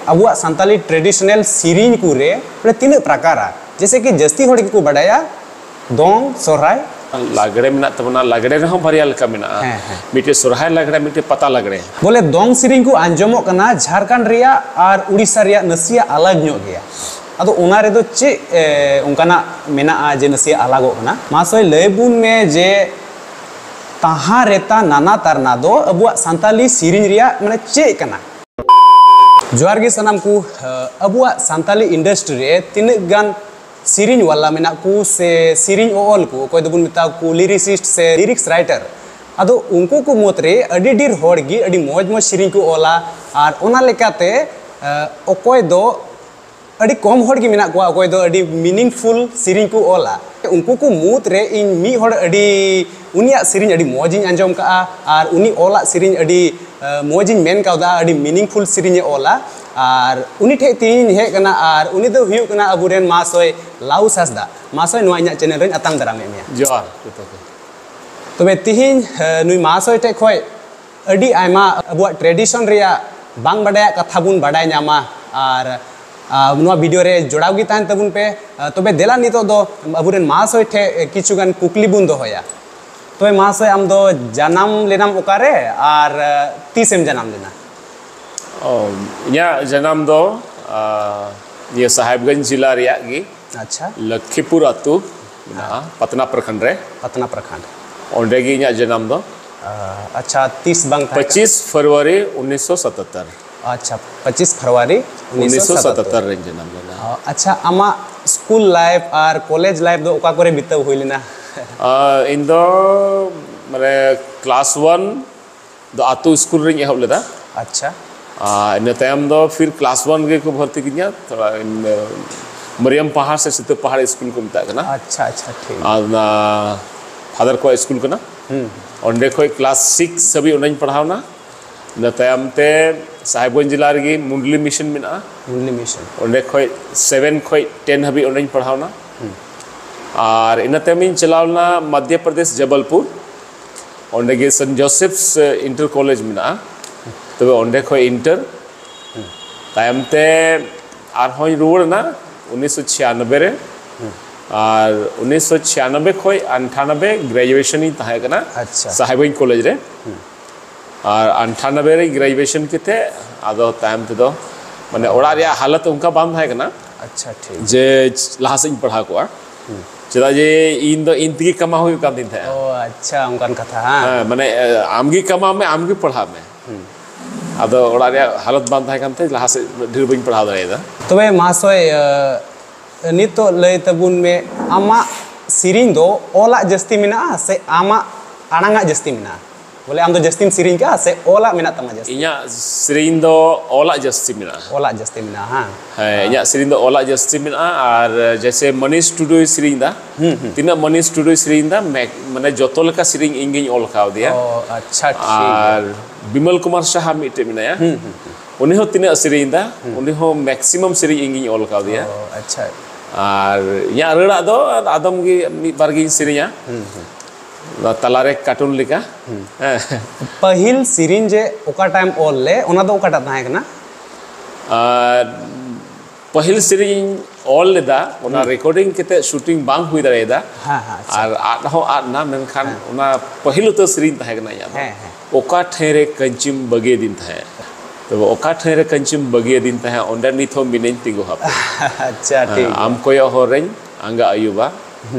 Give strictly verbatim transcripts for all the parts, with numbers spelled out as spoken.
ᱟᱵᱚᱣᱟᱜ ᱥᱟᱱᱛᱟᱞᱤ traditional ᱥᱮᱨᱮᱧ ᱠᱚᱨᱮ ᱵᱚᱞᱮ ᱛᱤᱱᱟᱹᱜ ᱯᱨᱟᱠᱟᱨᱟ, ᱡᱮᱭᱥᱮ ᱠᱤ ᱡᱟᱹᱥᱛᱤ ᱦᱚᱲ ᱜᱮᱠᱚ ᱵᱟᱰᱟᱭᱟ ᱫᱚᱝ, ᱥᱚᱨᱦᱟᱭ᱾ ᱞᱟᱜᱽᱲᱮ ᱢᱮᱱᱟᱜ ᱛᱟᱵᱚᱱᱟ, ᱞᱟᱜᱽᱲᱮ ᱨᱮᱦᱚᱸ ᱵᱟᱨᱭᱟ ᱞᱮᱠᱟ ᱢᱮᱱᱟᱜᱼᱟ᱾ ᱦᱮᱸ, ᱦᱮᱸ᱾ ᱢᱤᱫᱴᱮᱡ ᱥᱚᱨᱦᱟᱭ ᱞᱟᱜᱽᱲᱮ, ᱢᱤᱫᱴᱮᱡ ᱯᱟᱛᱟ ᱞᱟᱜᱽᱲᱮ᱾ ᱵᱚᱞᱮ ᱫᱚᱝ ᱥᱮᱨᱮᱧ ᱠᱚ ᱟᱸᱡᱚᱢᱚᱜ ᱠᱟᱱᱟ ᱡᱷᱟᱲᱠᱷᱚᱸᱰ ᱨᱮᱭᱟᱜ ᱟᱨ ᱩᱲᱤᱥᱥᱟ ᱨᱮᱭᱟᱜ ᱱᱟᱥᱮᱭᱟᱜ ᱟᱞᱟᱜᱽ ᱧᱚᱜ ᱜᱮᱭᱟ᱾ ᱟᱫᱚ ᱚᱱᱟ ᱨᱮᱫᱚ ᱪᱮᱫ, ᱮ, ᱚᱱᱠᱟᱱᱟᱜ ᱢᱮᱱᱟᱜᱼᱟ ᱡᱮ ᱱᱟᱥᱮᱭᱟᱜ ᱟᱞᱟᱜᱚᱜ ᱠᱟᱱᱟ? ᱢᱟᱥᱚᱭ ᱞᱟᱹᱭ ᱵᱚᱱ ᱢᱮ ᱡᱮ ᱛᱟᱦᱟ ᱨᱮᱛᱟ ᱱᱟᱱᱟ ᱛᱟᱨᱱᱟ ᱫᱚ ᱟᱵᱚᱣᱟᱜ ᱥᱟᱱᱛᱟᱞᱤ ᱥᱮᱨᱮᱧ ᱨᱮᱭᱟᱜ ᱢᱟᱱᱮ ᱪᱮᱫ ᱠᱟᱱᱟ? ᱡᱚᱦᱟᱨ ᱜᱮ ᱥᱟᱱᱟᱢ ᱠᱚ᱾ ᱟᱵᱚᱣᱟᱜ ᱥᱟᱱᱛᱟᱞᱤ industry ᱨᱮ ᱛᱤᱱᱟᱹᱜ ᱜᱟᱱ ᱥᱮᱨᱮᱧ ᱣᱟᱞᱟ ᱢᱮᱱᱟᱜ ᱠᱚ ᱥᱮ ᱥᱮᱨᱮᱧ ᱚᱞ ᱠᱚ, ᱚᱠᱚᱭ ᱫᱚᱵᱚᱱ ᱢᱮᱛᱟ ᱠᱚ lyricist ᱥᱮ lyrics writer, ᱟᱫᱚ ᱩᱱᱠᱩ ᱠᱚ ᱢᱩᱫᱽᱨᱮ ᱟᱹᱰᱤ ᱰᱷᱮᱨ ᱦᱚᱲ ᱜᱮ ᱟᱹᱰᱤ ᱢᱚᱡᱽ ᱢᱚᱡᱽ ᱥᱮᱨᱮᱧ ᱠᱚ ᱚᱞᱟ᱾ ᱟᱨ ᱚᱱᱟ ᱞᱮᱠᱟᱛᱮ, ᱚᱠᱚᱭ ᱫᱚ ᱟᱹᱰᱤ ᱠᱚᱢ ᱦᱚᱲ ᱜᱮ ᱢᱮᱱᱟᱜ ᱠᱚᱣᱟ ᱚᱠᱚᱭ ᱫᱚ ᱟᱹᱰᱤ meaningful ᱥᱮᱨᱮᱧ ᱠᱚ ᱚᱞᱟ᱾ ᱩᱱᱠᱩ ᱠᱚ ᱢᱩᱫᱽ ᱨᱮ ᱤᱧ ᱢᱤᱫ ᱦᱚᱲ ᱟᱹᱰᱤ, ᱩᱱᱤᱭᱟᱜ ᱥᱮᱨᱮᱧ ᱟᱹᱰᱤ ᱢᱚᱡᱽ ᱤᱧ ᱟᱸᱡᱚᱢ ᱠᱟᱜᱼᱟ ᱟᱨ ᱩᱱᱤ ᱚᱞᱟᱜ ᱥᱮᱨᱮᱧ ᱟᱹᱰᱤ, ᱟᱹ, ᱢᱚᱡᱽ ᱤᱧ ᱢᱮᱱ ᱠᱟᱣᱫᱟ, ᱟᱹᱰᱤ meaningful ᱥᱮᱨᱮᱧ ᱮ ᱚᱞᱟ᱾ ᱟᱨ ᱩᱱᱤ ᱴᱷᱮᱡ ᱛᱮᱦᱮᱧ ᱤᱧ ᱦᱮᱡ ᱠᱟᱱᱟ ᱟᱨ ᱩᱱᱤ ᱫᱚ ᱦᱩᱭᱩᱜ ᱠᱟᱱᱟ ᱟᱵᱚᱨᱮᱱ ᱢᱟᱦᱟᱥᱚᱭ ᱞᱟᱣᱩᱥ ᱦᱟᱸᱥᱫᱟ᱾ ᱢᱟᱦᱟᱥᱚᱭ, ᱱᱚᱣᱟ ᱤᱧᱟᱹᱜ channel ᱨᱮᱧ ᱟᱛᱟᱝ ᱫᱟᱨᱟᱢᱮᱫ ᱢᱮᱭᱟ᱾ ᱡᱚᱦᱟᱨ ᱡᱚᱛᱚ ᱠᱚ᱾ ᱛᱚᱵᱮ ᱛᱤᱦᱤᱧ, ᱮ, ᱱᱩᱭ ᱢᱟᱦᱟᱥᱚᱭ ᱴᱷᱮᱡ ᱠᱷᱚᱡ ᱟᱹᱰᱤ ᱟᱭᱢᱟ ᱟᱵᱚᱣᱟᱜ tradition ᱨᱮᱭᱟᱜ ᱵᱟᱝ ᱵᱟᱰᱟᱭᱟᱜ ᱠᱟᱛᱷᱟ ᱵᱚᱱ ᱵᱟᱰᱟᱭ ᱧᱟᱢᱟ᱾ ᱟᱨ, ᱟ, ᱱᱚᱣᱟ video ᱨᱮ ᱡᱚᱲᱟᱣ ᱜᱮ ᱛᱟᱦᱮᱱ ᱛᱟᱵᱚᱱ ᱯᱮ᱾ ᱟ, ᱛᱚᱵᱮ ᱫᱮᱞᱟ ᱱᱤᱛᱚᱜ ᱫᱚ ᱟᱵᱚᱨᱮᱱ ᱢᱟᱦᱟᱥᱚᱭ ᱴᱷᱮᱡ ᱠᱤᱪᱷᱩ ᱜᱟᱱ ᱠᱩᱠᱞᱤ ᱵᱚᱱ ᱫᱚᱦᱚᱭᱟ᱾ ᱛᱚᱵᱮ ᱢᱟᱦᱟᱥᱚᱭ, ᱟᱢ ᱫᱚ ᱡᱟᱱᱟᱢ ᱞᱮᱱᱟᱢ ᱚᱠᱟᱨᱮ ᱟᱨ, ᱟ, ᱛᱤᱥᱮᱢ ᱡᱟᱱᱟᱢ ᱞᱮᱱᱟ? ᱚ, ᱤᱧᱟᱹᱜ ᱡᱟᱱᱟᱢ ᱫᱚ, ᱟ, ᱱᱤᱭᱟᱹ ᱥᱟᱦᱮᱵᱽᱜᱚᱸᱡᱽ ᱡᱮᱞᱟ ᱨᱮᱭᱟᱜ ᱜᱮ ᱟᱪᱪᱷᱟ᱾ ᱞᱚᱠᱠᱷᱤᱯᱩᱨ ᱟᱹᱛᱩ ᱢᱮᱱᱟᱜᱼᱟ, ᱯᱟᱛᱱᱟ ᱯᱨᱚᱠᱷᱚᱸᱰ ᱨᱮ᱾ ᱯᱟᱛᱱᱟ ᱯᱨᱚᱠᱷᱚᱸᱰ᱾ ᱚᱸᱰᱮ ᱜᱮ ᱤᱧᱟᱹᱜ ᱡᱟᱱᱟᱢ ᱫᱚ᱾ ᱟ, ᱟᱪᱪᱷᱟ, ᱛᱤᱥ ᱵᱟᱝ ᱛᱟᱦᱮᱸ ᱠᱟᱱᱟ? ᱯᱚᱸᱪᱤᱥ ᱯᱷᱮᱵᱽᱨᱩᱣᱟᱨᱤ ᱩᱱᱤᱥᱥᱚ ᱥᱟᱛᱟᱛᱛᱚᱨ᱾ ᱟᱪᱪᱷᱟ, ᱯᱚᱸᱪᱤᱥ ᱯᱷᱮᱵᱽᱨᱩᱣᱟᱨᱤ ᱩᱱᱤᱥᱥᱚ ᱥᱟᱛᱟᱛᱛᱚᱨ᱾ ᱩᱱᱤᱥᱥᱚ ᱥᱟᱛᱟᱛᱛᱚᱨ ᱨᱮᱧ ᱡᱟᱱᱟᱢ ᱞᱮᱱᱟ᱾ ᱟ, ᱟᱪᱪᱷᱟ, ᱟᱢᱟᱜ ᱥᱠᱩᱞ life ᱟᱨ college life ᱫᱚ ᱚᱠᱟ ᱠᱚᱨᱮ ᱵᱤᱛᱟᱹᱣ ᱦᱩᱭ ᱞᱮᱱᱟ? ᱟ, ᱤᱧ ᱫᱚ ᱢᱟᱱᱮ class one ᱫᱚ ᱟᱛᱳ ᱥᱠᱩᱞ ᱨᱤᱧ ᱮᱦᱚᱵ ᱞᱮᱫᱟ᱾ ᱟᱪᱪᱷᱟ᱾ ᱟᱨ ᱤᱱᱟᱹ ᱛᱟᱭᱚᱢ ᱫᱚ ᱯᱷᱤᱨ class one ᱜᱮᱠᱚ ᱵᱷᱚᱨᱛᱤ ᱠᱤᱫᱤᱧᱟ, ᱛᱷᱚᱲᱟ, ᱤᱧ, ᱢᱟᱨᱤᱭᱟᱢ ᱯᱟᱦᱟᱲ ᱥᱮ ᱥᱤᱛᱟᱹ ᱯᱟᱦᱟᱲ ᱥᱠᱩᱞ ᱠᱚ ᱢᱮᱛᱟᱜ ᱠᱟᱱᱟ᱾ ᱟᱪᱪᱷᱟ, ᱟᱪᱪᱷᱟ, ᱴᱷᱤᱠ᱾ ᱟᱨ ᱚᱱᱟ ᱯᱷᱟᱫᱟᱨ ᱠᱚᱣᱟᱜ ᱥᱠᱩᱞ ᱠᱟᱱᱟ᱾ ᱦᱩᱸ᱾ ᱚᱸᱰᱮ ᱠᱷᱚᱡ class six ᱦᱟᱹᱵᱤᱡ ᱚᱸᱰᱮᱧ ᱯᱟᱲᱦᱟᱣᱱᱟ᱾ ᱤᱱᱟᱹ ᱛᱟᱭᱚᱢ ᱛᱮ ᱥᱟᱦᱮᱵᱽᱜᱚᱸᱡᱽ ᱡᱮᱞᱟ ᱨᱮᱜᱮ ᱢᱩᱱᱰᱞᱤ ᱢᱤᱥᱚᱱ ᱢᱮᱱᱟᱜᱼᱟ᱾ ᱢᱩᱱᱰᱞᱤ ᱢᱤᱥᱚᱱ᱾ ᱚᱸᱰᱮ ᱠᱷᱚᱡ seven ᱠᱷᱚᱡ ten ᱦᱟᱹᱵᱤᱡ ᱚᱸᱰᱮᱧ ᱯᱟᱲᱦᱟᱣᱱᱟ᱾ ᱦᱩᱸ᱾ ᱟᱨ ᱤᱱᱟᱹ ᱛᱟᱭᱚᱢᱤᱧ ᱪᱟᱞᱟᱣ ᱞᱮᱱᱟ ᱢᱚᱫᱽᱫᱷᱚ ᱯᱨᱚᱫᱮᱥ, ᱡᱚᱵᱚᱞᱯᱩᱨ᱾ ᱚᱸᱰᱮ ᱜᱮ ᱥᱮᱱᱴ ᱡᱳᱥᱮᱯᱷᱥ, ᱮ, ᱤᱱᱴᱟᱨ ᱠᱚᱞᱮᱡᱽ ᱢᱮᱱᱟᱜᱼᱟ᱾ ᱛᱚᱵᱮ ᱚᱸᱰᱮ ᱠᱷᱚᱡ ᱤᱱᱴᱟᱨ᱾ ᱦᱩᱸ᱾ ᱛᱟᱭᱚᱢ ᱛᱮ ᱟᱨᱦᱚᱸᱧ ᱨᱩᱣᱟᱹᱲ ᱮᱱᱟ ᱩᱱᱤᱥᱥᱚ ᱪᱷᱤᱭᱟᱱᱚᱵᱵᱳᱭ ᱨᱮ᱾ ᱟᱨ ᱩᱱᱤᱥᱥᱚ ᱪᱷᱤᱭᱟᱱᱚᱵᱵᱳᱭ ᱠᱷᱚᱱ ᱟᱱᱴᱷᱟᱱᱚᱵᱵᱳᱭ ᱜᱨᱮᱡᱩᱭᱮᱥᱚᱱ ᱤᱧ ᱛᱟᱦᱮᱸ ᱠᱟᱱᱟ ᱟᱪᱪᱷᱟ᱾ ᱥᱟᱦᱮᱵᱽᱜᱚᱸᱡᱽ ᱠᱚᱞᱮᱡᱽ ᱨᱮ᱾ ᱟᱨ ᱟᱱᱴᱷᱟᱱᱚᱵᱵᱳᱭ ᱨᱮ ᱜᱨᱮᱡᱩᱭᱮᱥᱚᱱ ᱠᱟᱛᱮ ᱟᱫᱚ ᱛᱟᱭᱚᱢ ᱛᱮᱫᱚ ᱢᱟᱱᱮ ᱚᱲᱟᱜ ᱨᱮᱭᱟᱜ ᱦᱟᱞᱚᱛ ᱚᱱᱠᱟ ᱵᱟᱝ ᱛᱟᱦᱮᱸ ᱠᱟᱱᱟ ᱟᱪᱪᱷᱟ, ᱴᱷᱤᱠ᱾ ᱡᱮ ᱞᱟᱦᱟ ᱥᱮᱫ ᱤᱧ ᱯᱟᱲᱦᱟᱣ ᱠᱚᱜᱼᱟ᱾ ᱪᱮᱫᱟᱜ ᱡᱮ ᱤᱧ ᱫᱚ ᱤᱧ ᱛᱮᱜᱮ ᱠᱟᱢᱟᱣ ᱦᱩᱭᱩᱜ ᱠᱟᱱ ᱛᱤᱧ ᱛᱟᱦᱮᱸᱜᱼᱟ᱾ ᱚ, ᱟᱪᱪᱷᱟ, ᱚᱱᱠᱟᱱ ᱠᱟᱛᱷᱟ, ᱦᱮᱸ᱾ ᱦᱮᱸ, ᱢᱟᱱᱮ ᱟᱢᱜᱮ ᱠᱟᱢᱟᱣ ᱢᱮ, ᱟᱢᱜᱮ ᱯᱟᱲᱦᱟᱜ ᱢᱮ᱾ ᱟᱫᱚ ᱚᱲᱟᱜ ᱨᱮᱭᱟᱜ ᱦᱟᱞᱚᱛ ᱵᱟᱝ ᱛᱟᱦᱮᱸ ᱠᱟᱱᱛᱮ ᱞᱟᱦᱟ ᱥᱮᱫ ᱩᱱᱟᱹᱜ ᱰᱷᱮᱨ ᱵᱟᱹᱧ ᱯᱟᱲᱦᱟᱣ ᱫᱟᱲᱮᱭᱟᱫᱟ᱾ ᱛᱚᱵᱮ ᱢᱟᱦᱟᱥᱚᱭ, ᱱᱤᱛᱚᱜ ᱞᱟᱹᱭ ᱛᱟᱵᱚᱱ ᱢᱮ, ᱟᱢᱟᱜ ᱥᱮᱨᱮᱧ ᱫᱚ ᱚᱞᱟᱜ ᱡᱟᱹᱥᱛᱤ ᱢᱮᱱᱟᱜᱼᱟ ᱥᱮ ᱟᱢᱟᱜ ᱟᱲᱟᱝᱟᱜ ᱡᱟᱹᱥᱛᱤ ᱢᱮᱱᱟᱜᱼᱟ? ᱵᱚᱞᱮ, ᱟᱢ ᱫᱚ ᱡᱟᱹᱥᱛᱤᱢ ᱥᱮᱨᱮᱧ ᱠᱟᱜᱼᱟ ᱥᱮ ᱚᱞᱟᱜ ᱢᱮᱱᱟᱜ ᱛᱟᱢᱟ ᱡᱟᱹᱥᱛᱤ? ᱤᱧᱟᱹᱜ ᱥᱮᱨᱮᱧ ᱫᱚ ᱚᱞᱟᱜ ᱡᱟᱹᱥᱛᱤ ᱢᱮᱱᱟᱜᱼᱟ᱾ ᱚᱞᱟᱜ ᱡᱟᱹᱥᱛᱤ ᱢᱮᱱᱟᱜᱼᱟ, ᱦᱮᱸ᱾ ᱦᱮᱸ, ᱤᱧᱟᱹᱜ ᱥᱮᱨᱮᱧ ᱫᱚ ᱚᱞᱟᱜ ᱡᱟᱹᱥᱛᱤ ᱢᱮᱱᱟᱜᱼᱟ᱾ ᱟᱨ ᱡᱮᱭᱥᱮ ᱢᱟᱱᱤᱥ ᱴᱩᱰᱩᱭ ᱥᱮᱨᱮᱧ ᱫᱟ, ᱛᱤᱱᱟᱹᱜ ᱢᱟᱱᱤᱥ ᱴᱩᱰᱩᱭ ᱥᱮᱨᱮᱧ ᱫᱟ, ᱢᱮ- ᱢᱟᱱᱮ ᱡᱚᱛᱚ ᱞᱮᱠᱟ ᱥᱮᱨᱮᱧ ᱤᱧ ᱜᱤᱧ ᱚᱞ ᱠᱟᱣᱫᱮᱭᱟ᱾ ᱚ, ᱟᱪᱪᱷᱟ, ᱴᱷᱤᱠ ᱜᱮᱭᱟ᱾ ᱟᱨ ᱵᱤᱢᱚᱞ ᱠᱩᱢᱟᱨ ᱥᱟᱦᱟ ᱢᱤᱫᱴᱮᱡ ᱢᱮᱱᱟᱭᱟ, ᱩᱱᱤ ᱦᱚᱸ ᱛᱤᱱᱟᱹᱜ ᱥᱮᱨᱮᱧ ᱫᱟ, ᱩᱱᱤ ᱦᱚᱸ ᱢᱮᱠᱥᱤᱢᱟᱢ ᱥᱮᱨᱮᱧ ᱤᱧ ᱜᱤᱧ ᱚᱞ ᱠᱟᱣᱫᱮᱭᱟ᱾ ᱚ, ᱟᱪᱪᱷᱟ᱾ ᱟᱨ ᱤᱧᱟᱹᱜ ᱨᱟᱹᱲᱟᱜ ᱫᱚ ᱟᱫᱚᱢ ᱜᱮ ᱢᱤᱫ ᱵᱟᱨ ᱜᱤᱧ ᱥᱮᱨᱮᱧᱟ᱾ ᱚᱱᱟ ᱛᱟᱞᱟᱨᱮ ᱠᱟᱨᱴᱩᱱ ᱞᱮᱠᱟ᱾ ᱦᱮᱸ᱾ ᱯᱟᱹᱦᱤᱞ ᱥᱮᱨᱮᱧ ᱡᱮ ᱚᱠᱟᱴᱟᱜ ᱮᱢ ᱚᱞ ᱞᱮᱫ, ᱚᱱᱟ ᱫᱚ ᱚᱠᱟᱴᱟᱜ ᱛᱟᱦᱮᱸ ᱠᱟᱱᱟ? ᱟᱨ ᱯᱟᱹᱦᱤᱞ ᱥᱮᱨᱮᱧ ᱤᱧ ᱚᱞ ᱞᱮᱫᱟ, ᱚᱱᱟ ᱨᱮᱠᱚᱨᱰᱤᱝ ᱠᱟᱛᱮ ᱥᱩᱴᱤᱝ ᱵᱟᱝ ᱦᱩᱭ ᱫᱟᱲᱮᱭᱟᱫᱟ᱾ ᱦᱮᱸ, ᱦᱮᱸ, ᱟᱪᱪᱷᱟ᱾ ᱟᱨ ᱟᱫ ᱦᱚᱸ ᱟᱫ ᱮᱱᱟ, ᱢᱮᱱᱠᱷᱟᱱ ᱚᱱᱟ ᱯᱟᱹᱦᱤᱞ ᱩᱛᱟᱹᱨ ᱥᱮᱨᱮᱧ ᱛᱟᱦᱮᱸ ᱠᱟᱱᱟ ᱤᱧᱟᱹᱜ ᱫᱚ᱾ ᱦᱮᱸ, ᱦᱮᱸ᱾ ᱚᱠᱟ ᱴᱷᱮᱱ ᱨᱮ ᱠᱟᱹᱧᱪᱤᱢ ᱵᱟᱹᱜᱤᱭᱟᱹᱫᱤᱧ ᱛᱟᱦᱮᱸᱫ, ᱛᱚᱵᱮ ᱚᱠᱟ ᱴᱷᱮᱱ ᱨᱮ ᱠᱟᱹᱧᱪᱤᱢ ᱵᱟᱹᱜᱤᱭᱟᱹᱫᱤᱧ ᱛᱟᱦᱮᱸᱫ, ᱚᱸᱰᱮ ᱱᱤᱛ ᱦᱚᱸ ᱢᱤᱱᱟᱹᱧ ᱛᱤᱸᱜᱩ ᱦᱟᱯᱮ᱾ ᱟᱪᱪᱷᱟ, ᱴᱷᱤᱠ᱾ ᱟᱢ ᱠᱚᱭᱚᱜ ᱦᱚᱨ ᱨᱮᱧ ᱟᱸᱜᱟ ᱟᱹᱭᱩᱵᱟ,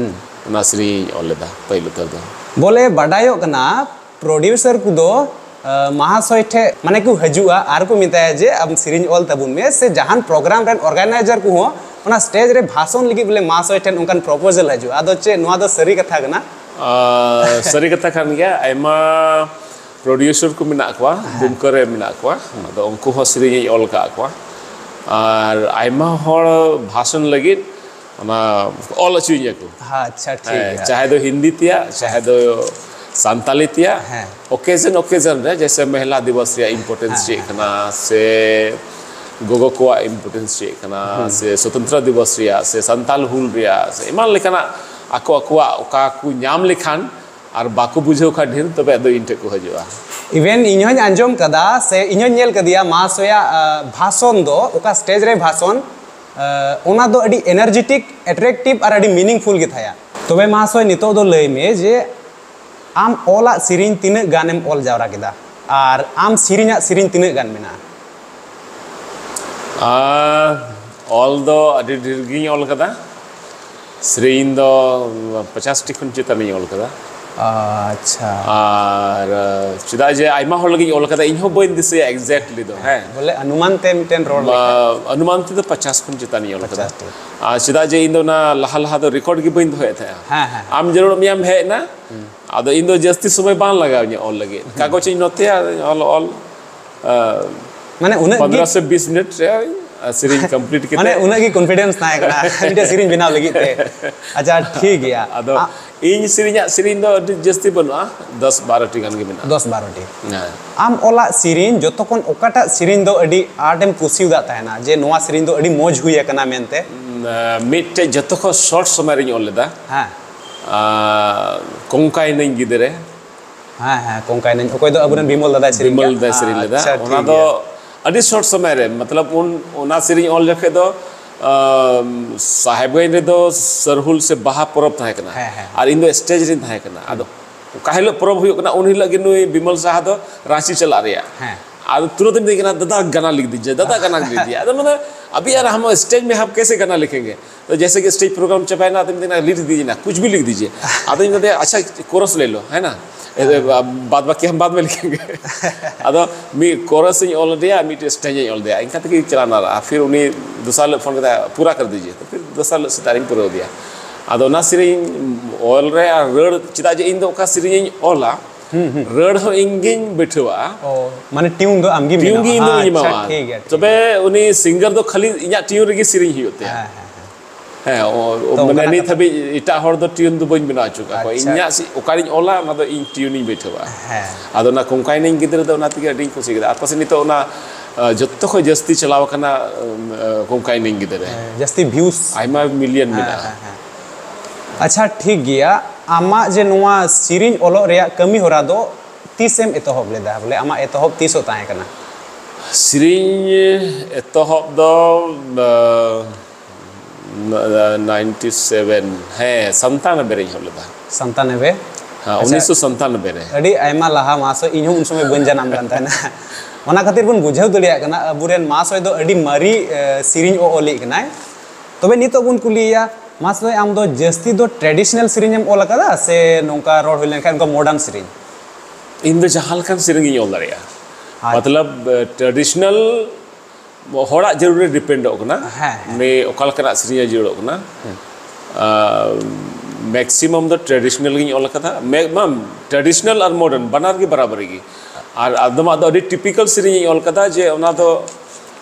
ᱚᱱᱟ ᱥᱮᱨᱮᱧ ᱤᱧ ᱚᱞ ᱞᱮᱫᱟ ᱯᱟᱹᱦᱤᱞ ᱩᱛᱟᱹᱨ ᱫᱚ᱾ ᱵᱚᱞᱮ, ᱵᱟᱰᱟᱭᱚᱜ ᱠᱟᱱᱟ, ᱯᱨᱚᱰᱭᱩᱥᱟᱨ ᱠᱚᱫᱚ, ᱟ, ᱢᱟᱦᱟᱥᱚᱭ ᱴᱷᱮᱱ ᱢᱟᱱᱮ ᱠᱚ ᱦᱤᱡᱩᱜᱼᱟ ᱟᱨ ᱠᱚ ᱢᱮᱛᱟᱭᱟ ᱡᱮ, "ᱟᱢ ᱥᱮᱨᱮᱧ ᱚᱞ ᱛᱟᱵᱚᱱ ᱢᱮ", ᱥᱮ ᱡᱟᱦᱟᱱ ᱯᱨᱳᱜᱨᱟᱢ ᱨᱮᱱ ᱚᱨᱜᱟᱱᱟᱭᱡᱟᱨ ᱠᱚᱦᱚᱸ ᱚᱱᱟ ᱥᱴᱮᱡᱽ ᱨᱮ ᱵᱷᱟᱥᱚᱱ ᱞᱟᱹᱜᱤᱫ ᱵᱚᱞᱮ ᱢᱟᱦᱟᱥᱚᱭ ᱴᱷᱮᱱ ᱚᱱᱠᱟᱱ ᱯᱨᱚᱯᱳᱡᱟᱞ ᱦᱤᱡᱩᱜᱼᱟ᱾ ᱟᱫᱚ ᱪᱮᱫ ᱱᱚᱣᱟ ᱫᱚ ᱥᱟᱹᱨᱤ ᱠᱟᱛᱷᱟ ᱠᱟᱱᱟ? ᱟᱨ ᱥᱟᱹᱨᱤ ᱠᱟᱛᱷᱟ ᱠᱟᱱ ᱜᱮᱭᱟ, ᱟᱭᱢᱟ ᱯᱨᱚᱰᱭᱩᱥᱟᱨ ᱠᱚ ᱢᱮᱱᱟᱜ ᱠᱚᱣᱟ, ᱫᱩᱢᱠᱟᱹ ᱨᱮ ᱢᱮᱱᱟᱜ ᱠᱚᱣᱟ᱾ ᱟᱫᱚ ᱩᱱᱠᱩ ᱦᱚᱸ ᱥᱮᱨᱮᱧ ᱤᱧ ᱚᱞ ᱟᱠᱟᱫ ᱠᱚᱣᱟ᱾ ᱟᱨ ᱟᱭᱢᱟ ᱦᱚᱲ ᱵᱷᱟᱥᱚᱱ ᱞᱟᱹᱜᱤᱫ ᱚᱱᱟ ᱚᱞ ᱦᱚᱪᱚᱧᱟ ᱠᱚ᱾ ᱦᱮᱸ, ᱟᱪᱪᱷᱟ, ᱴᱷᱤᱠ ᱦᱮᱸ, ᱜᱮᱭᱟ᱾ ᱪᱟᱦᱮ ᱫᱚ ᱦᱤᱱᱫᱤ ᱛᱮᱭᱟᱜ, ᱪᱟᱦᱮ ᱫᱚ ᱥᱟᱱᱛᱟᱞᱤ ᱛᱮᱭᱟᱜ, ᱦᱮᱸ᱾ ᱚᱠᱮᱡᱚᱱ ᱚᱠᱮᱡᱚᱱ ᱨᱮ, ᱡᱮᱭᱥᱮ ᱢᱮᱦᱞᱟ ᱫᱤᱵᱚᱥ ᱨᱮᱭᱟᱜ ᱤᱢᱯᱚᱨᱴᱮᱱᱥ ᱦᱮᱸ, ᱪᱮᱫ ᱦᱮᱸ᱾ ᱠᱟᱱᱟ, ᱥᱮ ᱜᱚᱜᱚ ᱠᱚᱣᱟᱜ ᱤᱢᱯᱚᱨᱴᱮᱱᱥ ᱪᱮᱫ ᱠᱟᱱᱟ, ᱥᱮ ᱥᱚᱛᱚᱱᱛᱨᱚ ᱫᱤᱵᱚᱥ ᱨᱮᱭᱟᱜ, ᱥᱮ ᱥᱟᱱᱛᱟᱞ ᱦᱩᱞ ᱨᱮᱭᱟᱜ, ᱥᱮ ᱮᱢᱟᱱ ᱞᱮᱠᱟᱱᱟᱜ ᱟᱠᱚ ᱟᱠᱚᱣᱟᱜ ᱚᱠᱟ ᱠᱚ ᱧᱟᱢ ᱞᱮᱠᱷᱟᱱ ᱟᱨ ᱵᱟᱠᱚ ᱵᱩᱡᱷᱟᱹᱣ ᱠᱷᱟᱱ ᱰᱷᱮᱨ, ᱛᱚᱵᱮ ᱟᱫᱚ ᱤᱧ ᱴᱷᱮᱱ ᱠᱚ ᱦᱤᱡᱩᱜᱼᱟ᱾ ᱤᱵᱷᱮᱱ ᱤᱧ ᱦᱚᱸᱧ ᱟᱸᱡᱚᱢ ᱠᱟᱫᱟ ᱥᱮ ᱤᱧ ᱦᱚᱸᱧ ᱧᱮᱞ ᱠᱟᱫᱮᱭᱟ ᱢᱟᱦᱟᱥᱚᱭᱟᱜ ᱟᱸ, ᱵᱷᱟᱥᱚᱱ ᱫᱚ, ᱚᱠᱟ ᱥᱴᱮᱡᱽ ᱨᱮ ᱵᱷᱟᱥᱚᱱ, ᱟᱸ, ᱚᱱᱟ ᱫᱚ ᱟᱹᱰᱤ ᱮᱱᱟᱨᱡᱮᱴᱤᱠ, ᱮᱴᱨᱮᱠᱴᱤᱵᱷ ᱟᱨ ᱟᱹᱰᱤ ᱢᱤᱱᱤᱝᱯᱷᱩᱞ ᱜᱮ ᱛᱟᱦᱮᱸᱭᱟ᱾ ᱛᱚᱵᱮ ᱢᱟᱦᱟᱥᱚᱭ, ᱱᱤᱛᱚᱜ ᱫᱚ ᱞᱟᱹᱭ ᱢᱮ ᱡᱮ ᱟᱢ ᱚᱞᱟᱜ ᱥᱮᱨᱮᱧ ᱛᱤᱱᱟᱹᱜ ᱜᱟᱱᱮᱢ ᱚᱞ ᱡᱟᱣᱨᱟ ᱠᱮᱫᱟ ᱟᱨ ᱟᱢ ᱥᱮᱨᱮᱧᱟᱜ ᱥᱮᱨᱮᱧ ᱛᱤᱱᱟᱹᱜ ᱜᱟᱱ ᱢᱮᱱᱟᱜᱼᱟ? ᱟᱨ ᱚᱞ ᱫᱚ ᱟᱹᱰᱤ ᱰᱷᱮᱨ ᱜᱤᱧ ᱚᱞ ᱠᱟᱫᱟ᱾ ᱥᱮᱨᱮᱧ ᱫᱚ ᱯᱚᱪᱟᱥ ᱴᱤ ᱠᱷᱚᱱ ᱪᱮᱛᱟᱱᱤᱧ ᱚᱞ ᱠᱟᱫᱟ᱾ ᱟᱪᱪᱷᱟ᱾ ᱟᱨ ᱪᱮᱫᱟᱜ ᱡᱮ ᱟᱭᱢᱟ ᱦᱚᱲ ᱞᱟᱹᱜᱤᱫ ᱤᱧ ᱚᱞ ᱠᱟᱫᱟ, ᱤᱧ ᱦᱚᱸ ᱵᱟᱹᱧ ᱫᱤᱥᱟᱹᱭᱟ ᱮᱠᱡᱮᱠᱴᱞᱤ ᱫᱚ᱾ ᱦᱮᱸ, ᱵᱚᱞᱮ ᱚᱱᱩᱢᱟᱱ ᱛᱮ ᱢᱤᱫᱴᱮᱱ ᱨᱚᱲ ᱞᱮᱠᱷᱟᱱ᱾ ᱚᱱᱩᱢᱟᱱ ᱛᱮᱫᱚ ᱯᱚᱪᱟᱥ ᱠᱷᱚᱱ ᱪᱮᱛᱟᱱᱤᱧ ᱚᱞ ᱠᱟᱫᱟ᱾ ᱯᱚᱪᱟᱥ ᱴᱤ᱾ ᱟᱨ ᱪᱮᱫᱟᱜ ᱡᱮ ᱤᱧ ᱫᱚ ᱚᱱᱟ ᱞᱟᱦᱟ ᱞᱟᱦᱟ ᱫᱚ ᱨᱮᱠᱚᱨᱰ ᱜᱮ ᱵᱟᱹᱧ ᱫᱚᱦᱚᱭᱮᱫ ᱛᱟᱦᱮᱸᱜᱼᱟ᱾ ᱦᱮᱸ, ᱦᱮᱸ᱾ ᱟᱢ ᱡᱟᱹᱨᱩᱲ ᱢᱮᱭᱟᱢ ᱦᱮᱡ ᱮᱱᱟ, ᱟᱫᱚ ᱤᱧ ᱫᱚ ᱡᱟᱹᱥᱛᱤ ᱥᱚᱢᱚᱭ ᱵᱟᱝ ᱞᱟᱜᱟᱣ ᱤᱧᱟᱹ ᱚᱞ ᱞᱟᱹᱜᱤᱫ᱾ ᱠᱟᱜᱚᱡᱽ ᱤᱧ ᱱᱚᱛᱮᱭᱟ, ᱚᱞ ᱚᱞ ᱟᱨ ᱢᱟᱱᱮ ᱩᱱᱟᱹᱜ ᱜᱮ ᱯᱚᱱᱫᱽᱨᱚ ᱥᱮ ᱵᱤᱥ ᱢᱤᱱᱤᱴ ᱨᱮ ᱥᱮᱨᱮᱧ ᱠᱚᱢᱯᱞᱤᱴ ᱠᱟᱛᱮ᱾ ᱢᱟᱱᱮ ᱩᱱᱟᱹᱜ ᱜᱮ ᱠᱚᱱᱯᱷᱤᱰᱮᱱᱥ ᱛᱟᱦᱮᱸ ᱠᱟᱱᱟ ᱢᱤᱫᱴᱮᱱ ᱥᱮᱨᱮᱧ ᱵᱮᱱᱟᱣ ᱞᱟᱹᱜᱤᱫ ᱛᱮ᱾ ᱟᱪᱪᱷᱟ, ᱴᱷᱤᱠ ᱜᱮᱭᱟ᱾ ᱟᱫᱚ ᱤᱧ ᱥᱮᱨᱮᱧᱟᱜ ᱥᱮᱨᱮᱧ ᱫᱚ ᱟᱹᱰᱤ ᱡᱟᱹᱥᱛᱤ ᱵᱟᱹᱱᱩᱜᱼᱟ, ᱫᱚᱥ ᱵᱟᱨᱚ ᱴᱤ ᱜᱟᱱ ᱜᱮ ᱢᱮᱱᱟᱜᱼᱟ᱾ ᱫᱚᱥ ᱵᱟᱨᱚ ᱴᱤ᱾ ᱦᱮᱸ᱾ ᱟᱢ ᱚᱞᱟᱜ ᱥᱮᱨᱮᱧ ᱡᱚᱛᱚ ᱠᱷᱚᱱ ᱚᱠᱟᱴᱟᱜ ᱥᱮᱨᱮᱧ ᱫᱚ ᱟᱹᱰᱤ ᱟᱸᱴᱮᱢ ᱠᱩᱥᱤᱭᱟᱫ ᱛᱟᱦᱮᱱᱟ, ᱡᱮ ᱱᱚᱣᱟ ᱥᱮᱨᱮᱧ ᱫᱚ ᱟᱹᱰᱤ ᱢᱚᱡᱽ ᱦᱩᱭ ᱟᱠᱟᱱᱟ ᱢᱮᱱᱛᱮ? ᱢᱤᱫᱴᱮᱡ ᱡᱚᱛᱚ ᱠᱷᱚᱱ ᱥᱚᱨᱴ ᱥᱚᱢᱚᱭ ᱨᱤᱧ ᱚᱞ ᱞᱮᱫᱟ᱾ ᱦᱮᱸ᱾ ᱟᱨ ᱠᱚᱝᱠᱟᱭ ᱱᱟᱹᱧ ᱜᱤᱫᱽᱨᱟᱹ᱾ ᱦᱮᱸ, ᱦᱮᱸ, ᱠᱚᱝᱠᱟᱭ ᱱᱟᱹᱧ, ᱚᱠᱚᱭ ᱫᱚ ᱟᱵᱚᱨᱮᱱ ᱵᱤᱢᱚᱞ ᱫᱟᱫᱟᱭ ᱥᱮᱨᱮᱧ ᱵᱤᱢᱚᱞ ᱞᱮᱫᱟ᱾ ᱫᱟᱫᱟᱭ ᱥᱮᱨᱮᱧ ᱞᱮᱫᱟ᱾ ᱟᱪᱪᱷᱟ, ᱚᱱᱟ ᱴᱷᱤᱠ ᱫᱚ ᱜᱮᱭᱟ᱾ ᱟᱹᱰᱤ ᱥᱚᱨᱴ ᱥᱚᱢᱚᱭ ᱨᱮ, ᱢᱚᱛᱞᱚᱵ ᱩᱱ ᱚᱱᱟ ᱥᱮᱨᱮᱧ ᱚᱞ ᱡᱚᱠᱷᱮᱡ ᱫᱚ ᱟᱢ, ᱥᱟᱦᱮᱵᱽᱜᱚᱸᱡᱽ ᱨᱮᱫᱚ ᱥᱟᱨᱦᱩᱞ ᱥᱮ ᱵᱟᱦᱟ ᱯᱚᱨᱚᱵᱽ ᱛᱟᱦᱮᱸ ᱠᱟᱱᱟ᱾ ᱦᱮᱸ, ᱦᱮᱸ᱾ ᱟᱨ ᱤᱧ ᱫᱚ ᱥᱴᱮᱡᱽ ᱨᱤᱧ ᱛᱟᱦᱮᱸ ᱠᱟᱱᱟ᱾ ᱟᱫᱚ ᱚᱠᱟ ᱦᱤᱞᱳᱜ ᱯᱚᱨᱚᱵᱽ ᱦᱩᱭᱩᱜ ᱠᱟᱱᱟ, ᱩᱱ ᱦᱤᱞᱳᱜ ᱜᱮ ᱱᱩᱭ ᱵᱤᱢᱚᱞ ᱥᱟᱦᱟ ᱫᱚ ᱨᱟᱸᱪᱤ ᱪᱟᱞᱟᱜ ᱨᱮᱭᱟᱜ᱾ ᱦᱮᱸ᱾ ᱟᱫᱚ ᱛᱩᱨᱟᱹᱛ ᱤᱧ ᱢᱮᱛᱟᱭ ᱠᱟᱱᱟ, "ᱫᱟᱫᱟ, ᱜᱟᱱᱟ ᱞᱤᱠᱷ ᱫᱤᱡᱤᱭᱮ, ᱫᱟᱫᱟ, ᱜᱟᱱᱟ ᱞᱤᱠᱷ ᱫᱤᱡᱤᱭᱮ᱾" ᱟᱫᱚ ᱢᱮᱱᱫᱟ, "ᱟᱵᱷᱤ ᱭᱟᱨ, ᱦᱟᱢ ᱥᱴᱮᱡᱽ ᱢᱮ ᱦᱟᱢ ᱠᱮᱥᱮ ᱜᱟᱱᱟ ᱞᱤᱠᱷᱮᱸᱜᱮ?" ᱛᱚ ᱡᱮᱥᱮ ᱠᱤ ᱥᱴᱮᱡᱽ ᱯᱨᱳᱜᱨᱟᱢ ᱪᱟᱵᱟᱭᱮᱱᱟ, ᱟᱫᱚ ᱢᱮᱛᱟᱭ ᱠᱟᱱᱟ, "ᱞᱤᱠᱷ ᱫᱤᱡᱤᱭᱮ ᱱᱟ, ᱠᱩᱪ ᱵᱷᱤ ᱞᱤᱠᱷ ᱫᱤᱡᱤᱭᱮ᱾" ᱟᱫᱚᱧ ᱢᱮᱛᱟᱭᱟ, "ᱟᱪᱪᱷᱟ, ᱠᱳᱨᱟᱥ ᱞᱮ ᱞᱳ, ᱦᱮᱸ ᱱᱟ, ᱵᱟᱫ ᱵᱟᱠᱤ ᱦᱟᱢ ᱵᱟᱫ ᱢᱮ ᱞᱤᱠᱷᱮᱸᱜᱮ᱾" ᱟᱫᱚ ᱢᱤᱫ ᱠᱳᱨᱟᱥ ᱤᱧ ᱚᱞ ᱟᱫᱮᱭᱟ, ᱢᱤᱫᱴᱮᱡ ᱥᱴᱮᱡᱽ ᱤᱧ ᱚᱞ ᱟᱫᱮᱭᱟ, ᱤᱱᱠᱟ ᱛᱮᱜᱮ ᱪᱟᱞᱟᱣᱱᱟ᱾ ᱟᱨ ᱯᱷᱤᱨ ᱩᱱᱤ ᱫᱚᱥᱟᱨ ᱦᱤᱞᱳᱜ ᱯᱷᱳᱱ ᱠᱮᱫᱟ, "ᱯᱩᱨᱟ ᱠᱟᱨ ᱫᱤᱡᱤᱭᱮ᱾" ᱛᱚ ᱯᱷᱤᱨ ᱫᱚᱥᱟᱨ ᱦᱤᱞᱳᱜ ᱥᱮᱛᱟᱜ ᱨᱤᱧ ᱯᱩᱨᱟᱹᱣ ᱟᱫᱮᱭᱟ᱾ ᱟᱫᱚ ᱚᱱᱟ ᱥᱮᱨᱮᱧ ᱚᱞ ᱨᱮ ᱟᱨ ᱨᱟᱹᱲ, ᱪᱮᱫᱟᱜ ᱡᱮ ᱤᱧ ᱫᱚ ᱚᱠᱟ ᱥᱮᱨᱮᱧ ᱤᱧ ᱚᱞᱟ, ᱨᱟᱹᱲ ᱦᱚᱸ ᱤᱧ ᱜᱤᱧ ᱵᱟᱹᱭᱴᱷᱟᱹᱣᱟᱜᱼᱟ᱾ ᱚ, ᱢᱟᱱᱮ ᱴᱤᱭᱩᱱ ᱫᱚ ᱟᱢ ᱜᱮᱢ ᱴᱤᱭᱩᱱ ᱵᱮᱱᱟᱣᱟ᱾ ᱜᱮ ᱤᱧ ᱫᱚ ᱵᱟᱹᱧ ᱟᱪᱪᱷᱟ, ᱮᱢᱟᱣᱟᱜᱼᱟ᱾ ᱴᱷᱤᱠ ᱜᱮᱭᱟ, ᱴᱷᱤᱠ ᱛᱚᱵᱮ ᱜᱮᱭᱟ᱾ ᱩᱱᱤ ᱥᱤᱝᱜᱟᱨ ᱫᱚ ᱠᱷᱟᱹᱞᱤ ᱤᱧᱟᱹᱜ ᱴᱤᱭᱩᱱ ᱨᱮᱜᱮ ᱥᱮᱨᱮᱧ ᱦᱩᱭᱩᱜ ᱛᱟᱭᱟ᱾ ᱦᱮᱸ, ᱦᱮᱸ, ᱦᱮᱸ᱾ ᱦᱮᱸ, ᱚ, ᱚ, ᱛᱚ, ᱢᱟᱱᱮ ᱚᱱᱠᱟᱱᱟᱜ ᱱᱤᱛ ᱠᱟᱛᱷᱟ᱾ ᱦᱟᱹᱵᱤᱡ ᱮᱴᱟᱜ ᱦᱚᱲ ᱫᱚ ᱴᱤᱭᱩᱱ ᱫᱚ ᱵᱟᱹᱧ ᱵᱮᱱᱟᱣ ᱦᱚᱪᱚ ᱠᱟᱜ ᱠᱚᱣᱟ᱾ ᱟᱪᱪᱷᱟ᱾ ᱤᱧᱟᱹᱜ ᱥᱮ-, ᱚᱠᱟᱨᱤᱧ ᱚᱞᱟ, ᱚᱱᱟ ᱫᱚ ᱤᱧ ᱴᱤᱭᱩᱱᱤᱧ ᱵᱟᱹᱭᱴᱷᱟᱹᱣᱟ᱾ ᱦᱮᱸ᱾ ᱟᱫᱚ ᱚᱱᱟ ᱠᱚᱝᱠᱟᱭ ᱱᱟᱹᱧ ᱜᱤᱫᱽᱨᱟᱹ ᱫᱚ ᱚᱱᱟ ᱛᱮᱜᱮ ᱟᱹᱰᱤᱧ ᱠᱩᱥᱤ ᱠᱮᱫᱟ᱾ ᱟᱨ ᱯᱟᱥᱮᱡ ᱱᱤᱛᱚᱜ ᱚᱱᱟ, ᱟ, ᱡᱚᱛᱚ ᱠᱷᱚᱱ ᱡᱟᱹᱥᱛᱤ ᱪᱟᱞᱟᱣ ᱟᱠᱟᱱᱟ, ᱟᱢ, ᱟ, ᱠᱚᱝᱠᱟᱭ ᱱᱟᱹᱧ ᱜᱤᱫᱽᱨᱟᱹ ᱨᱮ᱾ ᱦᱮᱸ, ᱡᱟᱹᱥᱛᱤ ᱵᱷᱤᱭᱩᱥ᱾ ᱟᱭᱢᱟ ᱢᱤᱞᱤᱭᱚᱱ ᱦᱮᱸ, ᱢᱮᱱᱟᱜᱼᱟ᱾ ᱦᱮᱸ, ᱦᱮᱸ᱾ ᱟᱪᱪᱷᱟ, ᱴᱷᱤᱠ ᱜᱮᱭᱟ᱾ ᱟᱢᱟᱜ ᱡᱮ ᱱᱚᱣᱟ ᱥᱮᱨᱮᱧ ᱚᱞᱚᱜ ᱨᱮᱭᱟᱜ ᱠᱟᱹᱢᱤ ᱦᱚᱨᱟ ᱫᱚ ᱛᱤᱥᱮᱢ ᱮᱛᱚᱦᱚᱵ ᱞᱮᱫᱟ? ᱵᱚᱞᱮ, ᱟᱢᱟᱜ ᱮᱛᱚᱦᱚᱵ ᱛᱤᱥᱚᱜ ᱛᱟᱦᱮᱸ ᱠᱟᱱᱟ? ᱥᱮᱨᱮᱧ ᱮᱛᱚᱦᱚᱵ ᱫᱚ ᱱᱟᱭᱤᱱᱴᱤ ᱥᱮᱵᱷᱮᱱ, ᱦᱮᱸ, ᱥᱟᱱᱛᱟᱱᱚᱵᱵᱮ ᱨᱮᱧ ᱮᱦᱚᱵ ᱞᱮᱫᱟ᱾ ᱥᱟᱱᱛᱟᱱᱚᱵᱵᱮ? ᱦᱮᱸ, ᱩᱱᱤᱥᱥᱚ ᱥᱟᱱᱛᱟᱱᱚᱵᱵᱮ ᱨᱮ᱾ ᱟᱹᱰᱤ ᱟᱭᱢᱟ ᱞᱟᱦᱟ ᱢᱟᱥ, ᱤᱧ ᱦᱚᱸ ᱩᱱ ᱥᱚᱢᱚᱭ ᱵᱟᱹᱧ ᱡᱟᱱᱟᱢ ᱠᱟᱱ ᱛᱟᱦᱮᱱᱟ᱾ ᱚᱱᱟ ᱠᱷᱟᱹᱛᱤᱨ ᱵᱚᱱ ᱵᱩᱡᱷᱟᱹᱣ ᱫᱟᱲᱮᱭᱟᱜ ᱠᱟᱱᱟ, ᱟᱵᱚᱨᱮᱱ ᱢᱟᱥᱚᱭ ᱫᱚ ᱟᱹᱰᱤ ᱢᱟᱨᱮ, ᱮ, ᱥᱮᱨᱮᱧ ᱚ-, ᱚᱞᱤᱡ ᱠᱟᱱᱟᱭ᱾ ᱛᱚᱵᱮ ᱱᱤᱛᱚᱜ ᱵᱚᱱ ᱠᱩᱞᱤᱭᱮᱭᱟ, ᱢᱟᱥᱚᱭ, ᱟᱢ ᱫᱚ ᱡᱟᱹᱥᱛᱤ ᱫᱚ traditional ᱥᱮᱨᱮᱧ ᱮᱢ ᱚᱞ ᱟᱠᱟᱫᱟ ᱥᱮ ᱱᱚᱝᱠᱟ ᱨᱚᱲ ᱦᱩᱭ ᱞᱮᱱᱠᱷᱟᱱ ᱱᱚᱝᱠᱟ modern ᱥᱮᱨᱮᱧ? ᱤᱧ ᱫᱚ ᱡᱟᱦᱟᱸ ᱞᱮᱠᱟᱱ ᱥᱮᱨᱮᱧ ᱜᱤᱧ ᱚᱞ ᱫᱟᱲᱮᱭᱟᱜᱼᱟ᱾ ᱟᱪᱪᱷᱟ᱾ ᱢᱚᱛᱞᱚᱵ, traditional ᱦᱚᱲᱟᱜ ᱡᱟᱹᱨᱩᱲ ᱨᱮ ᱰᱤᱯᱮᱱᱰᱚᱜ ᱠᱟᱱᱟ᱾ ᱦᱮᱸ, ᱦᱮᱸ᱾ ᱩᱱᱤ ᱚᱠᱟ ᱞᱮᱠᱟᱱᱟᱜ ᱥᱮᱨᱮᱧ ᱮ ᱡᱟᱹᱨᱩᱲᱚᱜ ᱠᱟᱱᱟ᱾ ᱟᱨ ᱢᱮᱠᱥᱤᱢᱟᱢ ᱫᱚ traditional ᱜᱤᱧ ᱚᱞ ᱟᱠᱟᱫᱟ᱾ ᱢᱮ-, ᱵᱟᱝ, traditional ᱟᱨ modern ᱵᱟᱱᱟᱨ ᱜᱮ ᱵᱟᱨᱟᱵᱟᱨᱤ ᱜᱮ᱾ ᱟᱨ ᱟᱫᱚᱢᱟᱜ ᱫᱚ ᱟᱹᱰᱤ typical ᱥᱮᱨᱮᱧ ᱤᱧ ᱚᱞ ᱟᱠᱟᱫᱟ, ᱡᱮ ᱚᱱᱟ ᱫᱚ,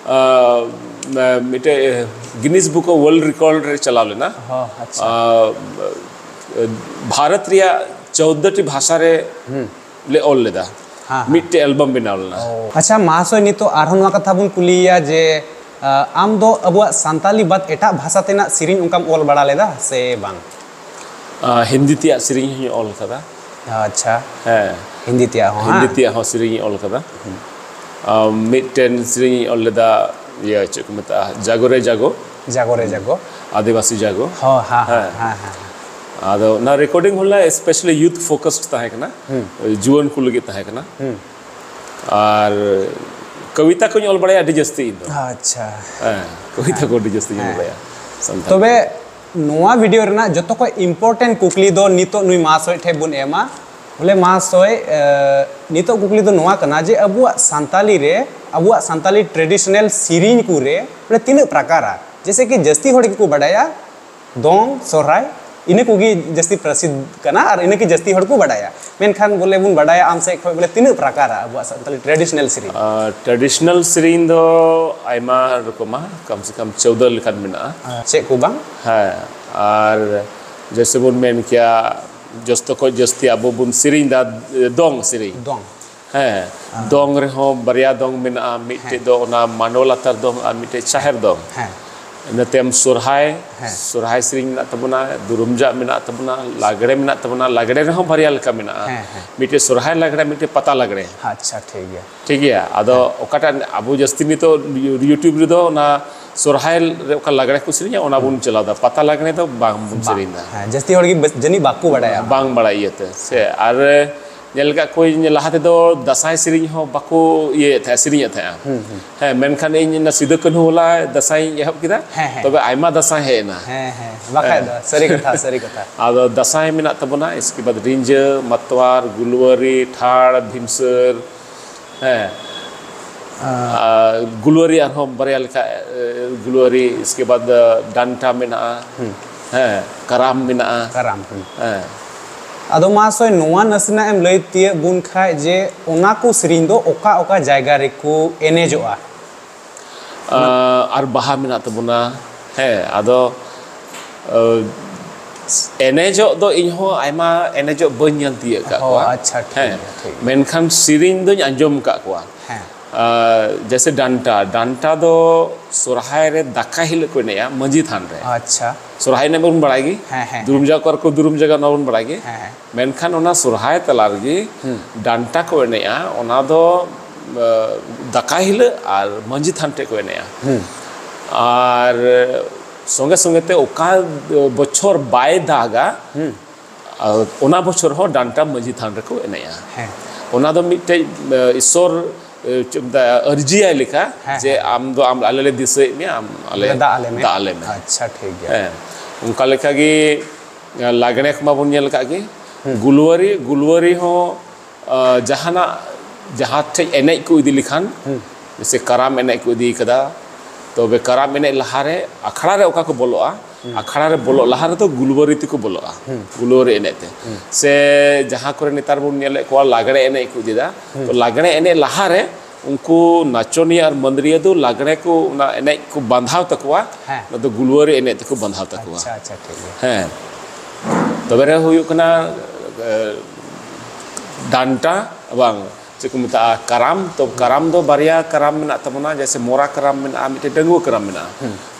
ᱟ, ᱢᱤᱫᱴᱮᱡ Guinness Book of World Record ᱨᱮ ᱪᱟᱞᱟᱣ ᱞᱮᱱᱟ᱾ ᱦᱚᱸ, ᱟᱪᱪᱷᱟ᱾ ᱟ, ᱵᱷᱟᱨᱚᱛ ᱨᱮᱭᱟᱜ ᱪᱳᱫᱫᱳ ᱴᱤ ᱵᱷᱟᱥᱟ ᱨᱮ ᱞᱮ ᱚᱞ ᱞᱮᱫᱟ᱾ ᱦᱮᱸ, ᱦᱮᱸ᱾ ᱢᱤᱫᱴᱮᱡ album ᱵᱮᱱᱟᱣ ᱞᱮᱱᱟ᱾ ᱟᱪᱪᱷᱟ ᱢᱟᱦᱟᱥᱚᱭ, ᱱᱤᱛᱚᱜ ᱟᱨᱦᱚᱸ ᱱᱚᱣᱟ ᱠᱟᱛᱷᱟ ᱵᱚᱱ ᱠᱩᱞᱤᱭᱮᱭᱟ ᱡᱮ, ᱟ, ᱟᱢ ᱫᱚ ᱟᱵᱚᱣᱟᱜ ᱥᱟᱱᱛᱟᱞᱤ ᱵᱟᱫ ᱮᱴᱟᱜ ᱵᱷᱟᱥᱟ ᱛᱮᱱᱟᱜ ᱥᱮᱨᱮᱧ ᱚᱱᱠᱟᱢ ᱚᱞ ᱵᱟᱲᱟ ᱞᱮᱫᱟ ᱥᱮ ᱵᱟᱝ? ᱟ, ᱦᱤᱱᱫᱤ ᱛᱮᱭᱟᱜ ᱥᱮᱨᱮᱧ ᱦᱚᱸᱧ ᱚᱞ ᱠᱟᱫᱟ᱾ ᱟᱪᱪᱷᱟ᱾ ᱦᱮᱸ᱾ ᱦᱤᱱᱫᱤ ᱛᱮᱭᱟᱜ ᱦᱚᱸ, ᱦᱤᱱᱫᱤ ᱦᱮᱸ? ᱛᱮᱭᱟᱜ ᱦᱚᱸ ᱥᱮᱨᱮᱧ ᱤᱧ ᱚᱞ ᱠᱟᱫᱟ᱾ ᱟ, ᱢᱤᱫᱴᱮᱱ ᱥᱮᱨᱮᱧ ᱤᱧ ᱚᱞ ᱞᱮᱫᱟ, ᱤᱭᱟᱹ, ᱪᱮᱫ ᱠᱚ ᱢᱮᱛᱟᱜᱼᱟ, ᱡᱟᱜᱚ ᱨᱮ ᱡᱟᱜᱚ᱾ ᱡᱟᱜᱚ ᱨᱮ ᱡᱟᱜᱚ᱾ ᱟᱹᱫᱤᱵᱟᱹᱥᱤ ᱡᱟᱜᱚ᱾ ᱦᱚᱸ, ᱦᱮᱸ, ᱦᱮᱸ, ᱦᱮᱸ᱾ ᱦᱮᱸ, ᱦᱮᱸ᱾ ᱟᱫᱚ ᱚᱱᱟ recording ᱦᱚᱸ ᱞᱮ specially youth focused ᱛᱟᱦᱮᱸ ᱠᱟᱱᱟ᱾ ᱡᱩᱣᱟᱹᱱ ᱠᱚ ᱞᱟᱹᱜᱤᱫ ᱛᱟᱦᱮᱸ ᱠᱟᱱᱟ᱾ ᱟᱨ ᱠᱚᱵᱤᱛᱟ ᱠᱚᱧ ᱚᱞ ᱵᱟᱲᱟᱭᱟ ᱟᱹᱰᱤ ᱡᱟᱹᱥᱛᱤ ᱤᱧ ᱫᱚ᱾ ᱟᱪᱪᱷᱟ᱾ ᱦᱮᱸ, ᱠᱚᱵᱤᱛᱟ ᱠᱚ ᱟᱹᱰᱤ ᱡᱟᱹᱥᱛᱤᱧ ᱚᱞ ᱦᱮᱸ᱾ ᱵᱟᱲᱟᱭᱟ᱾ ᱥᱟᱱᱛᱟᱲ ᱛᱚᱵᱮ ᱱᱚᱣᱟ video ᱨᱮᱱᱟᱜ ᱡᱚᱛᱚ ᱠᱷᱚᱱ important ᱠᱩᱠᱞᱤ ᱫᱚ ᱱᱤᱛᱚᱜ ᱱᱩᱭ ᱢᱟᱦᱟᱥᱚᱭ ᱴᱷᱮᱱ ᱵᱚᱱ ᱮᱢᱟ᱾ ᱵᱚᱞᱮ ᱢᱟᱦᱟᱥᱚᱭ, ᱮ, ᱱᱤᱛᱚᱜ ᱠᱩᱠᱞᱤ ᱫᱚ ᱱᱚᱣᱟ ᱠᱟᱱᱟ ᱡᱮ ᱟᱵᱚᱣᱟᱜ ᱥᱟᱱᱛᱟᱞᱤ ᱨᱮ, ᱟᱵᱚᱣᱟᱜ ᱥᱟᱱᱛᱟᱞᱤ traditional ᱥᱮᱨᱮᱧ ᱠᱚᱨᱮ ᱵᱚᱞᱮ ᱛᱤᱱᱟᱹᱜ ᱯᱨᱟᱠᱟᱨᱟ? ᱡᱮᱭᱥᱮ ᱠᱤ ᱡᱟᱹᱥᱛᱤ ᱦᱚᱲ ᱜᱮᱠᱚ ᱵᱟᱰᱟᱭᱟ ᱫᱚᱝ, ᱥᱚᱦᱨᱟᱭ, ᱤᱱᱟᱹ ᱠᱚᱜᱮ ᱡᱟᱹᱥᱛᱤ ᱯᱨᱚᱥᱤᱫᱷ ᱠᱟᱱᱟ ᱟᱨ ᱤᱱᱟᱹ ᱜᱮ ᱡᱟᱹᱥᱛᱤ ᱦᱚᱲ ᱠᱚ ᱵᱟᱰᱟᱭᱟ᱾ ᱢᱮᱱᱠᱷᱟᱱ ᱵᱚᱞᱮ ᱵᱚᱱ ᱵᱟᱰᱟᱭᱟ ᱟᱢ ᱥᱮᱫ ᱠᱷᱚᱱ ᱵᱚᱞᱮ ᱛᱤᱱᱟᱹᱜ ᱯᱨᱟᱠᱟᱨᱟ ᱟᱵᱚᱣᱟᱜ ᱥᱟᱱᱛᱟᱞᱤ traditional ᱥᱮᱨᱮᱧ? ᱟᱨ traditional ᱥᱮᱨᱮᱧ ᱫᱚ ᱟᱭᱢᱟ ᱨᱚᱠᱚᱢᱟ, ᱠᱟᱢ ᱥᱮ ᱠᱟᱢ ᱪᱳᱫᱫᱳ ᱞᱮᱠᱟᱱ ᱢᱮᱱᱟᱜᱼᱟ᱾ ᱟᱨ ᱪᱮᱫ ᱠᱚ ᱵᱟᱝ? ᱦᱮᱸ, ᱟᱨ ᱡᱮᱭᱥᱮ ᱵᱚᱱ ᱢᱮᱱ ᱠᱮᱭᱟ, ᱡᱚᱛᱚ ᱠᱷᱚᱱ ᱡᱟᱹᱥᱛᱤ ᱟᱵᱚ ᱵᱚᱱ ᱥᱮᱨᱮᱧ ᱫᱟ ᱫᱚᱝ ᱥᱮᱨᱮᱧ᱾ ᱫᱚᱝ᱾ ᱦᱮᱸ, ᱫᱚᱝ ᱨᱮᱦᱚᱸ ᱵᱟᱨᱭᱟ ᱫᱚᱝ ᱢᱮᱱᱟᱜᱼᱟ, ᱢᱤᱫᱴᱮᱡ ᱦᱮᱸ᱾ ᱫᱚ ᱚᱱᱟ ᱢᱟᱰᱚ ᱞᱟᱛᱟᱨ ᱫᱚᱝ ᱟᱨ ᱢᱤᱫᱴᱮᱡ ᱪᱟᱦᱮᱨ ᱫᱚᱝ᱾ ᱦᱮᱸ᱾ ᱤᱱᱟᱹ ᱛᱟᱭᱚᱢ ᱥᱚᱨᱦᱟᱭ, ᱦᱮᱸ᱾ ᱥᱚᱨᱦᱟᱭ ᱥᱮᱨᱮᱧ ᱢᱮᱱᱟᱜ ᱛᱟᱵᱚᱱᱟ, ᱫᱩᱨᱩᱢ ᱡᱟᱜ ᱢᱮᱱᱟᱜ ᱛᱟᱵᱚᱱᱟ, ᱞᱟᱜᱽᱲᱮ ᱢᱮᱱᱟᱜ ᱛᱟᱵᱚᱱᱟ᱾ ᱞᱟᱜᱽᱲᱮ ᱨᱮᱦᱚᱸ ᱵᱟᱨᱭᱟ ᱞᱮᱠᱟ ᱢᱮᱱᱟᱜᱼᱟ᱾ ᱦᱮᱸ, ᱦᱮᱸ᱾ ᱢᱤᱫᱴᱮᱡ ᱥᱚᱨᱦᱟᱭ ᱞᱟᱜᱽᱲᱮ, ᱢᱤᱫᱴᱮᱡ ᱯᱟᱛᱟ ᱞᱟᱜᱽᱲᱮ᱾ ᱟᱪᱪᱷᱟ, ᱴᱷᱤᱠ ᱜᱮᱭᱟ᱾ ᱴᱷᱤᱠ ᱜᱮᱭᱟ᱾ ᱟᱫᱚ ᱦᱮᱸ᱾ ᱚᱠᱟᱴᱟᱜ ᱟᱵᱚ ᱡᱟᱹᱥᱛᱤ ᱱᱤᱛᱚᱜ YouTube ᱨᱮᱫᱚ ᱚᱱᱟ ᱥᱚᱨᱦᱟᱭ ᱨᱮ ᱚᱠᱟ ᱞᱟᱜᱽᱲᱮ ᱠᱚ ᱥᱮᱨᱮᱧᱟ, ᱚᱱᱟ ᱵᱚᱱ ᱪᱟᱞᱟᱣ ᱮᱫᱟ, ᱯᱟᱛᱟ ᱞᱟᱜᱽᱲᱮ ᱫᱚ ᱵᱟᱝ ᱵᱚᱱ ᱵᱟᱝ᱾ ᱥᱮᱨᱮᱧ ᱮᱫᱟ᱾ ᱦᱮᱸ, ᱡᱟᱹᱥᱛᱤ ᱦᱚᱲ ᱜᱮ ᱵᱟᱥ-, ᱡᱟᱹᱱᱤᱡ ᱵᱟᱠᱚ ᱵᱟᱲᱟᱭᱟ᱾ ᱵᱟᱝ ᱵᱟᱲᱟᱭ ᱤᱭᱟᱹᱛᱮ ᱥᱮ᱾ ᱟᱨ ᱧᱮᱞ ᱟᱠᱟᱫ ᱠᱚᱣᱟᱧ ᱞᱟᱦᱟ ᱛᱮᱫᱚ ᱫᱟᱸᱥᱟᱭ ᱥᱮᱨᱮᱧ ᱦᱚᱸ ᱵᱟᱠᱚ ᱤᱭᱟᱹᱭᱮᱫ ᱛᱟᱦᱮᱸᱫ, ᱥᱮᱨᱮᱧᱮᱫ ᱛᱟᱦᱮᱸᱫᱼᱟ᱾ ᱦᱩᱸ, ᱦᱩᱸ᱾ ᱦᱮᱸ, ᱢᱮᱱᱠᱷᱟᱱ ᱤᱧ ᱚᱱᱟ ᱥᱤᱫᱩ ᱠᱟᱹᱱᱦᱩ ᱵᱟᱞᱟ ᱫᱟᱸᱥᱟᱭ ᱤᱧ ᱮᱦᱚᱵ ᱠᱮᱫᱟ, ᱦᱮᱸ, ᱦᱮᱸ᱾ ᱛᱚᱵᱮ ᱟᱭᱢᱟ ᱫᱟᱸᱥᱟᱭ ᱦᱮᱡ ᱮᱱᱟ᱾ ᱦᱮᱸ, ᱦᱮᱸ᱾ ᱵᱟᱠᱷᱟᱡ ᱦᱮᱸ᱾ ᱫᱚ, ᱥᱟᱹᱨᱤ ᱠᱟᱛᱷᱟ, ᱥᱟᱹᱨᱤ ᱠᱟᱛᱷᱟ᱾ ᱟᱫᱚ ᱫᱟᱸᱥᱟᱭ ᱢᱮᱱᱟᱜ ᱛᱟᱵᱚᱱᱟ, ᱤᱥᱠᱮ ᱵᱟᱫᱽ ᱨᱤᱸᱡᱟᱹ, ᱢᱟᱛᱣᱟᱨ, ᱜᱩᱞᱣᱟᱹᱨᱤ, ᱴᱷᱟᱲ, ᱵᱷᱤᱢᱥᱟᱹᱨ, ᱦᱮᱸ᱾ ᱟᱨ ᱜᱩᱞᱣᱟᱹᱨᱤ ᱟᱨᱦᱚᱸ ᱵᱟᱨᱭᱟ ᱞᱮᱠᱟ, ᱮ, ᱜᱩᱞᱣᱟᱹᱨᱤ, ᱤᱥᱠᱮ ᱵᱟᱫᱽ, ᱮ, ᱰᱟᱱᱴᱟ ᱢᱮᱱᱟᱜᱼᱟ᱾ ᱦᱩᱸ᱾ ᱦᱮᱸ, ᱠᱟᱨᱟᱢ ᱢᱮᱱᱟᱜᱼᱟ᱾ ᱠᱟᱨᱟᱢ, ᱦᱩᱸ᱾ ᱦᱮᱸ᱾ ᱟᱫᱚ ᱢᱟᱥᱴᱟᱨ, ᱱᱚᱣᱟ ᱱᱟᱥᱮᱱᱟᱜ ᱮᱢ ᱞᱟᱹᱭ ᱛᱤᱭᱟᱹᱜ ᱵᱚᱱ ᱠᱷᱟᱡ ᱡᱮ ᱚᱱᱟ ᱠᱚ ᱥᱮᱨᱮᱧ ᱫᱚ ᱚᱠᱟ ᱚᱠᱟ ᱡᱟᱭᱜᱟ ᱨᱮᱠᱚ ᱮᱱᱮᱡᱚᱜᱼᱟ? ᱟ, ᱟᱨ ᱵᱟᱦᱟ ᱢᱮᱱᱟᱜ ᱛᱟᱵᱚᱱᱟ᱾ ᱦᱮᱸ, ᱟᱫᱚ, ᱟ, ᱮᱱᱮᱡᱚᱜ ᱫᱚ ᱤᱧ ᱦᱚᱸ ᱟᱭᱢᱟ ᱮᱱᱮᱡᱚᱜ ᱵᱟᱹᱧ ᱧᱮᱞ ᱛᱤᱭᱟᱹᱜ ᱟᱠᱟᱫ ᱚ, ᱠᱚᱣᱟ᱾ ᱟᱪᱪᱷᱟ, ᱴᱷᱤᱠ ᱦᱮᱸ, ᱜᱮᱭᱟ, ᱴᱷᱤᱠ ᱜᱮᱭᱟ᱾ ᱢᱮᱱᱠᱷᱟᱱ ᱥᱮᱨᱮᱧ ᱫᱚᱧ ᱟᱸᱡᱚᱢ ᱟᱠᱟᱫ ᱠᱚᱣᱟ᱾ ᱦᱮᱸ᱾ ᱟ, ᱡᱮᱭᱥᱮ ᱰᱟᱱᱴᱟ, ᱰᱟᱱᱴᱟ ᱫᱚ ᱥᱚᱨᱦᱟᱭ ᱨᱮ ᱫᱟᱠᱟᱭ ᱦᱤᱞᱳᱜ ᱠᱚ ᱮᱱᱮᱡᱼᱟ, ᱢᱟᱹᱡᱷᱤ ᱛᱷᱟᱱ ᱨᱮ᱾ ᱟᱪᱪᱷᱟ᱾ ᱥᱚᱨᱦᱟᱭ ᱮᱱᱮᱡ ᱵᱚᱱ ᱵᱟᱲᱟᱭ ᱜᱮ᱾ ᱦᱮᱸ, ᱦᱮᱸ, ᱫᱩᱨᱩᱢ ᱦᱮᱸ᱾ ᱡᱟᱜᱟ ᱠᱚ ᱟᱨ ᱠᱚ ᱫᱩᱨᱩᱢ ᱡᱟᱜᱟ, ᱚᱱᱟ ᱵᱚᱱ ᱵᱟᱲᱟᱭ ᱜᱮ᱾ ᱦᱮᱸ, ᱦᱮᱸ᱾ ᱢᱮᱱᱠᱷᱟᱱ ᱚᱱᱟ ᱥᱚᱨᱦᱟᱭ ᱛᱟᱞᱟ ᱨᱮᱜᱮ ᱦᱩᱸ᱾ ᱰᱟᱱᱴᱟ ᱠᱚ ᱮᱱᱮᱡᱼᱟ, ᱚᱱᱟ ᱫᱚ, ᱟ, ᱫᱟᱠᱟᱭ ᱦᱤᱞᱳᱜ ᱟᱨ ᱢᱟᱹᱡᱷᱤ ᱛᱷᱟᱱ ᱴᱷᱮᱡ ᱠᱚ ᱮᱱᱮᱡᱼᱟ᱾ ᱦᱩᱸ᱾ ᱟᱨ ᱥᱚᱸᱜᱮ ᱥᱚᱸᱜᱮ ᱛᱮ ᱚᱠᱟ ᱵᱚᱪᱷᱚᱨ ᱵᱟᱭ ᱫᱟᱜᱟ, ᱦᱩᱸ᱾ ᱟᱨ ᱚᱱᱟ ᱵᱚᱪᱷᱚᱨ ᱦᱚᱸ ᱰᱟᱱᱴᱟ ᱢᱟᱹᱡᱷᱤ ᱛᱷᱟᱱ ᱨᱮᱠᱚ ᱮᱱᱮᱡᱼᱟ᱾ ᱦᱮᱸ᱾ ᱚᱱᱟ ᱫᱚ ᱢᱤᱫᱴᱮᱡ, ᱮ, ᱤᱥᱚᱨ, ᱮ, ᱪᱮᱫ ᱠᱚ ᱢᱮᱛᱟᱜᱼᱟ, ᱟᱹᱨᱡᱤᱭᱟᱭ ᱞᱮᱠᱟ, ᱦᱮᱸ, ᱡᱮ ᱦᱮᱸ᱾ ᱟᱢ ᱫᱚ, ᱟᱢ, ᱟᱞᱮ ᱞᱮ ᱫᱤᱥᱟᱹᱭᱮᱫ ᱢᱮᱭᱟ, ᱟᱢ ᱟᱞᱮ ᱫᱟᱜ ᱟᱞᱮ ᱢᱮ᱾ ᱫᱟᱜ ᱟᱞᱮ ᱢᱮ᱾ ᱟᱪᱪᱷᱟ, ᱴᱷᱤᱠ ᱜᱮᱭᱟ᱾ ᱦᱮᱸ᱾ ᱚᱱᱠᱟ ᱞᱮᱠᱟᱜᱮ, ᱮ, ᱞᱟᱜᱽᱬᱮ ᱠᱚᱢᱟ ᱵᱚᱱ ᱧᱮᱞ ᱟᱠᱟᱫ ᱜᱮ᱾ ᱦᱩᱸ᱾ ᱜᱩᱞᱣᱟᱹᱨᱤ, ᱜᱩᱞᱣᱟᱹᱨᱤ ᱦᱚᱸ, ᱮ, ᱡᱟᱦᱟᱱᱟᱜ, ᱡᱟᱦᱟᱸ ᱴᱷᱮᱡ ᱮᱱᱮᱡ ᱠᱚ ᱤᱫᱤ ᱞᱮᱠᱷᱟᱱ, ᱦᱩᱸ᱾ ᱡᱮᱭᱥᱮ ᱠᱟᱨᱟᱢ ᱮᱱᱮᱡ ᱠᱚ ᱤᱫᱤ ᱠᱟᱫᱟ, ᱛᱚᱵᱮ ᱠᱟᱨᱟᱢ ᱮᱱᱮᱡ ᱞᱟᱦᱟᱨᱮ ᱟᱠᱷᱲᱟ ᱨᱮ ᱚᱠᱟ ᱠᱚ ᱵᱚᱞᱚᱜᱼᱟ, ᱦᱩᱸ᱾ ᱟᱠᱷᱲᱟ ᱨᱮ ᱵᱚᱞᱚᱜ ᱞᱟᱦᱟ ᱨᱮᱫᱚ ᱜᱩᱞᱣᱟᱹᱨᱤ ᱛᱮᱠᱚ ᱵᱚᱞᱚᱜᱼᱟ, ᱦᱩᱸ᱾ ᱜᱩᱞᱣᱟᱹᱨᱤ ᱮᱱᱮᱡ ᱛᱮ᱾ ᱦᱩᱸ᱾ ᱥᱮ ᱡᱟᱦᱟᱸ ᱠᱚᱨᱮ ᱱᱮᱛᱟᱨ ᱵᱚᱱ ᱧᱮᱞᱮᱫ ᱠᱚᱣᱟ ᱞᱟᱜᱽᱲᱮ ᱮᱱᱮᱡ ᱠᱚ ᱤᱫᱤᱭᱮᱫᱟ, ᱦᱩᱸ᱾ ᱛᱚ ᱞᱟᱜᱽᱲᱮ ᱮᱱᱮᱡ ᱞᱟᱦᱟᱨᱮ ᱩᱱᱠᱩ ᱱᱟᱪᱚᱱᱤᱭᱟᱹ ᱟᱨ ᱢᱟᱹᱫᱟᱹᱲᱤᱭᱟᱹ ᱫᱚ ᱞᱟᱜᱽᱲᱮ ᱠᱚ ᱚᱱᱟ ᱮᱱᱮᱡ ᱠᱚ ᱵᱟᱸᱫᱷᱟᱣ ᱛᱟᱠᱚᱣᱟ, ᱦᱮᱸ᱾ ᱚᱱᱟ ᱫᱚ ᱜᱩᱞᱣᱟᱹᱨᱤ ᱮᱱᱮᱡ ᱛᱮᱠᱚ ᱵᱟᱸᱫᱷᱟᱣ ᱛᱟᱠᱚᱣᱟ᱾ ᱟᱪᱪᱷᱟ, ᱟᱪᱪᱷᱟ, ᱴᱷᱤᱠ ᱜᱮᱭᱟ᱾ ᱦᱮᱸ᱾ ᱛᱚᱵᱮ ᱨᱮ ᱦᱩᱭᱩᱜ ᱠᱟᱱᱟ, ᱮ, ᱰᱟᱱᱴᱟ, ᱵᱟᱝ, ᱪᱮᱫ ᱠᱚ ᱢᱮᱛᱟᱜᱼᱟ, ᱠᱟᱨᱟᱢ᱾ ᱛᱚ ᱠᱟᱨᱟᱢ ᱫᱚ ᱵᱟᱨᱭᱟ ᱠᱟᱨᱟᱢ ᱢᱮᱱᱟᱜ ᱛᱟᱵᱚᱱᱟ, ᱡᱮᱭᱥᱮ ᱢᱚᱨᱟ ᱠᱟᱨᱟᱢ ᱢᱮᱱᱟᱜᱼᱟ, ᱢᱤᱫᱴᱮᱱ ᱰᱟᱺᱜᱩᱣᱟᱹ ᱠᱟᱨᱟᱢ ᱢᱮᱱᱟᱜᱼᱟ᱾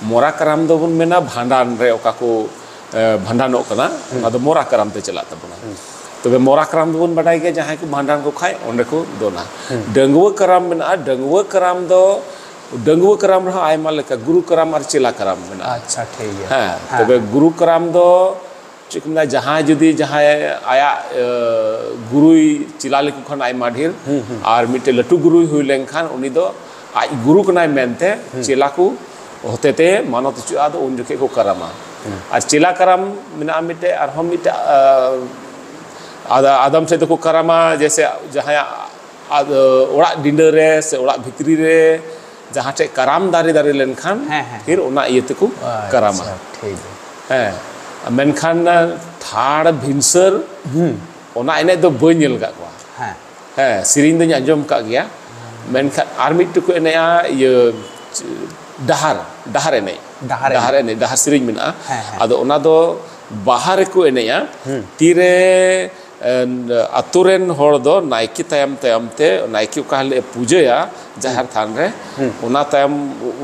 ᱢᱚᱨᱟ ᱠᱟᱨᱟᱢ ᱫᱚᱵᱚᱱ ᱢᱮᱱᱟ ᱵᱷᱟᱸᱰᱟᱱ ᱨᱮ ᱚᱠᱟ ᱠᱚ, ᱮ, ᱵᱷᱟᱸᱰᱟᱱᱚᱜ ᱠᱟᱱᱟ, ᱚᱱᱟ ᱫᱚ ᱢᱚᱨᱟ ᱠᱟᱨᱟᱢ ᱛᱮ ᱪᱟᱞᱟᱜ ᱛᱟᱵᱚᱱᱟ᱾ ᱛᱚᱵᱮ ᱢᱚᱨᱟ ᱠᱟᱨᱟᱢ ᱫᱚᱵᱚᱱ ᱵᱟᱰᱟᱭ ᱜᱮᱭᱟ, ᱡᱟᱦᱟᱸᱭ ᱠᱚ ᱵᱷᱟᱸᱰᱟᱱ ᱠᱚ ᱠᱷᱟᱡ ᱚᱸᱰᱮ ᱠᱚ ᱫᱚᱱᱟ᱾ ᱰᱟᱺᱜᱩᱣᱟᱹ ᱠᱟᱨᱟᱢ ᱢᱮᱱᱟᱜᱼᱟ, ᱰᱟᱺᱜᱩᱣᱟᱹ ᱠᱟᱨᱟᱢ ᱫᱚ, ᱰᱟᱺᱜᱩᱣᱟᱹ ᱠᱟᱨᱟᱢ ᱨᱮᱦᱚᱸ ᱟᱭᱢᱟ ᱞᱮᱠᱟ, ᱜᱩᱨᱩ ᱠᱟᱨᱟᱢ ᱟᱨ ᱪᱮᱞᱟ ᱠᱟᱨᱟᱢ ᱢᱮᱱᱟᱜᱼᱟ᱾ ᱟᱪᱪᱷᱟ, ᱴᱷᱤᱠ ᱜᱮᱭᱟ᱾ ᱦᱮᱸ, ᱦᱮᱸ, ᱛᱚᱵᱮ ᱦᱮᱸ᱾ ᱜᱩᱨᱩ ᱠᱟᱨᱟᱢ ᱫᱚ ᱪᱮᱫ ᱠᱚ ᱢᱮᱱᱟ, ᱡᱟᱦᱟᱸᱭ ᱡᱩᱫᱤ ᱡᱟᱦᱟᱸᱭ ᱟᱭᱟᱜ, ᱮ, ᱜᱩᱨᱩᱭ ᱪᱮᱞᱟ ᱞᱮᱠᱚ ᱠᱷᱟᱱ ᱟᱭᱢᱟ ᱰᱷᱮᱨ, ᱟᱨ ᱢᱤᱫᱴᱮᱡ ᱞᱟᱹᱴᱩ ᱜᱩᱨᱩᱭ ᱦᱩᱭ ᱞᱮᱱᱠᱷᱟᱱ ᱩᱱᱤ ᱫᱚ ᱟᱡ ᱜᱩᱨᱩ ᱠᱟᱱᱟᱭ ᱢᱮᱱᱛᱮ ᱪᱮᱞᱟ ᱠᱚ ᱦᱚᱛᱮᱛᱮ ᱢᱟᱱᱚᱛ ᱦᱚᱪᱚᱜᱼᱟ, ᱟᱫᱚ ᱩᱱ ᱡᱚᱠᱷᱮᱡ ᱠᱚ ᱠᱟᱨᱟᱢᱟ᱾ ᱟᱨ ᱪᱮᱞᱟ ᱠᱟᱨᱟᱢ ᱢᱮᱱᱟᱜᱼᱟ ᱢᱤᱫᱴᱮᱡ, ᱟᱨᱦᱚᱸ ᱢᱤᱫᱴᱮᱡ, ᱟ, ᱟᱫ-, ᱟᱫᱚᱢ ᱥᱮᱫ ᱫᱚᱠᱚ ᱠᱟᱨᱟᱢᱟ, ᱡᱮᱭᱥᱮ ᱡᱟᱦᱟᱸᱭᱟᱜ ᱟᱫ-, ᱚᱲᱟᱜ ᱰᱤᱸᱰᱟᱹ ᱨᱮ ᱥᱮ ᱚᱲᱟᱜ ᱵᱷᱤᱛᱨᱤ ᱨᱮ ᱡᱟᱦᱟᱸ ᱴᱷᱮᱡ ᱠᱟᱨᱟᱢ ᱫᱟᱨᱮ ᱫᱟᱨᱮ ᱞᱮᱱᱠᱷᱟᱱ, ᱦᱮᱸ, ᱦᱮᱸ, ᱯᱷᱤᱨ ᱚᱱᱟ ᱤᱭᱟᱹ ᱛᱮᱠᱚ ᱠᱟᱨᱟᱢᱟ᱾ ᱟᱪᱪᱷᱟ, ᱴᱷᱤᱠ ᱜᱮᱭᱟ᱾ ᱦᱮᱸ, ᱢᱮᱱᱠᱷᱟᱱ ᱛᱷᱟᱲ ᱵᱷᱤᱱᱥᱟᱹᱨ, ᱦᱩᱸ᱾ ᱚᱱᱟ ᱮᱱᱮᱡ ᱫᱚ ᱵᱟᱹᱧ ᱧᱮᱞ ᱟᱠᱟᱫ ᱠᱚᱣᱟ᱾ ᱦᱮᱸ᱾ ᱦᱮᱸ, ᱥᱮᱨᱮᱧ ᱫᱚᱧ ᱟᱸᱡᱚᱢ ᱟᱠᱟᱫ ᱜᱮᱭᱟ, ᱢᱮᱱᱠᱷᱟᱱ ᱟᱨ ᱢᱤᱫᱴᱮᱡ ᱠᱚ ᱮᱱᱮᱡᱼᱟ, ᱤᱭᱟᱹ, ᱰᱟᱦᱟᱨ, ᱰᱟᱦᱟᱨ ᱮᱱᱮᱡ᱾ ᱰᱟᱦᱟᱨ ᱰᱟᱦᱟᱨ ᱮᱱᱮᱡ᱾ ᱮᱱᱮᱡ, ᱰᱟᱦᱟᱨ ᱥᱮᱨᱮᱧ ᱢᱮᱱᱟᱜᱼᱟ᱾ ᱦᱮᱸ, ᱦᱮᱸ᱾ ᱟᱫᱚ ᱚᱱᱟ ᱫᱚ ᱵᱟᱦᱟ ᱨᱮᱠᱚ ᱮᱱᱮᱡᱼᱟ᱾ ᱦᱩᱸ᱾ ᱛᱤᱨᱮ, ᱮ, ᱟᱛᱳ ᱨᱮᱱ ᱦᱚᱲ ᱫᱚ ᱱᱟᱭᱠᱮ ᱛᱟᱭᱚᱢ ᱛᱟᱭᱚᱢ ᱛᱮ, ᱱᱟᱭᱠᱮ ᱚᱠᱟ ᱦᱤᱞᱳᱜ ᱮ ᱯᱩᱡᱟᱹᱭᱟ ᱡᱟᱦᱮᱨ ᱦᱩᱸ᱾ ᱛᱷᱟᱱ ᱨᱮ, ᱦᱩᱸ᱾ ᱚᱱᱟ ᱛᱟᱭᱚᱢ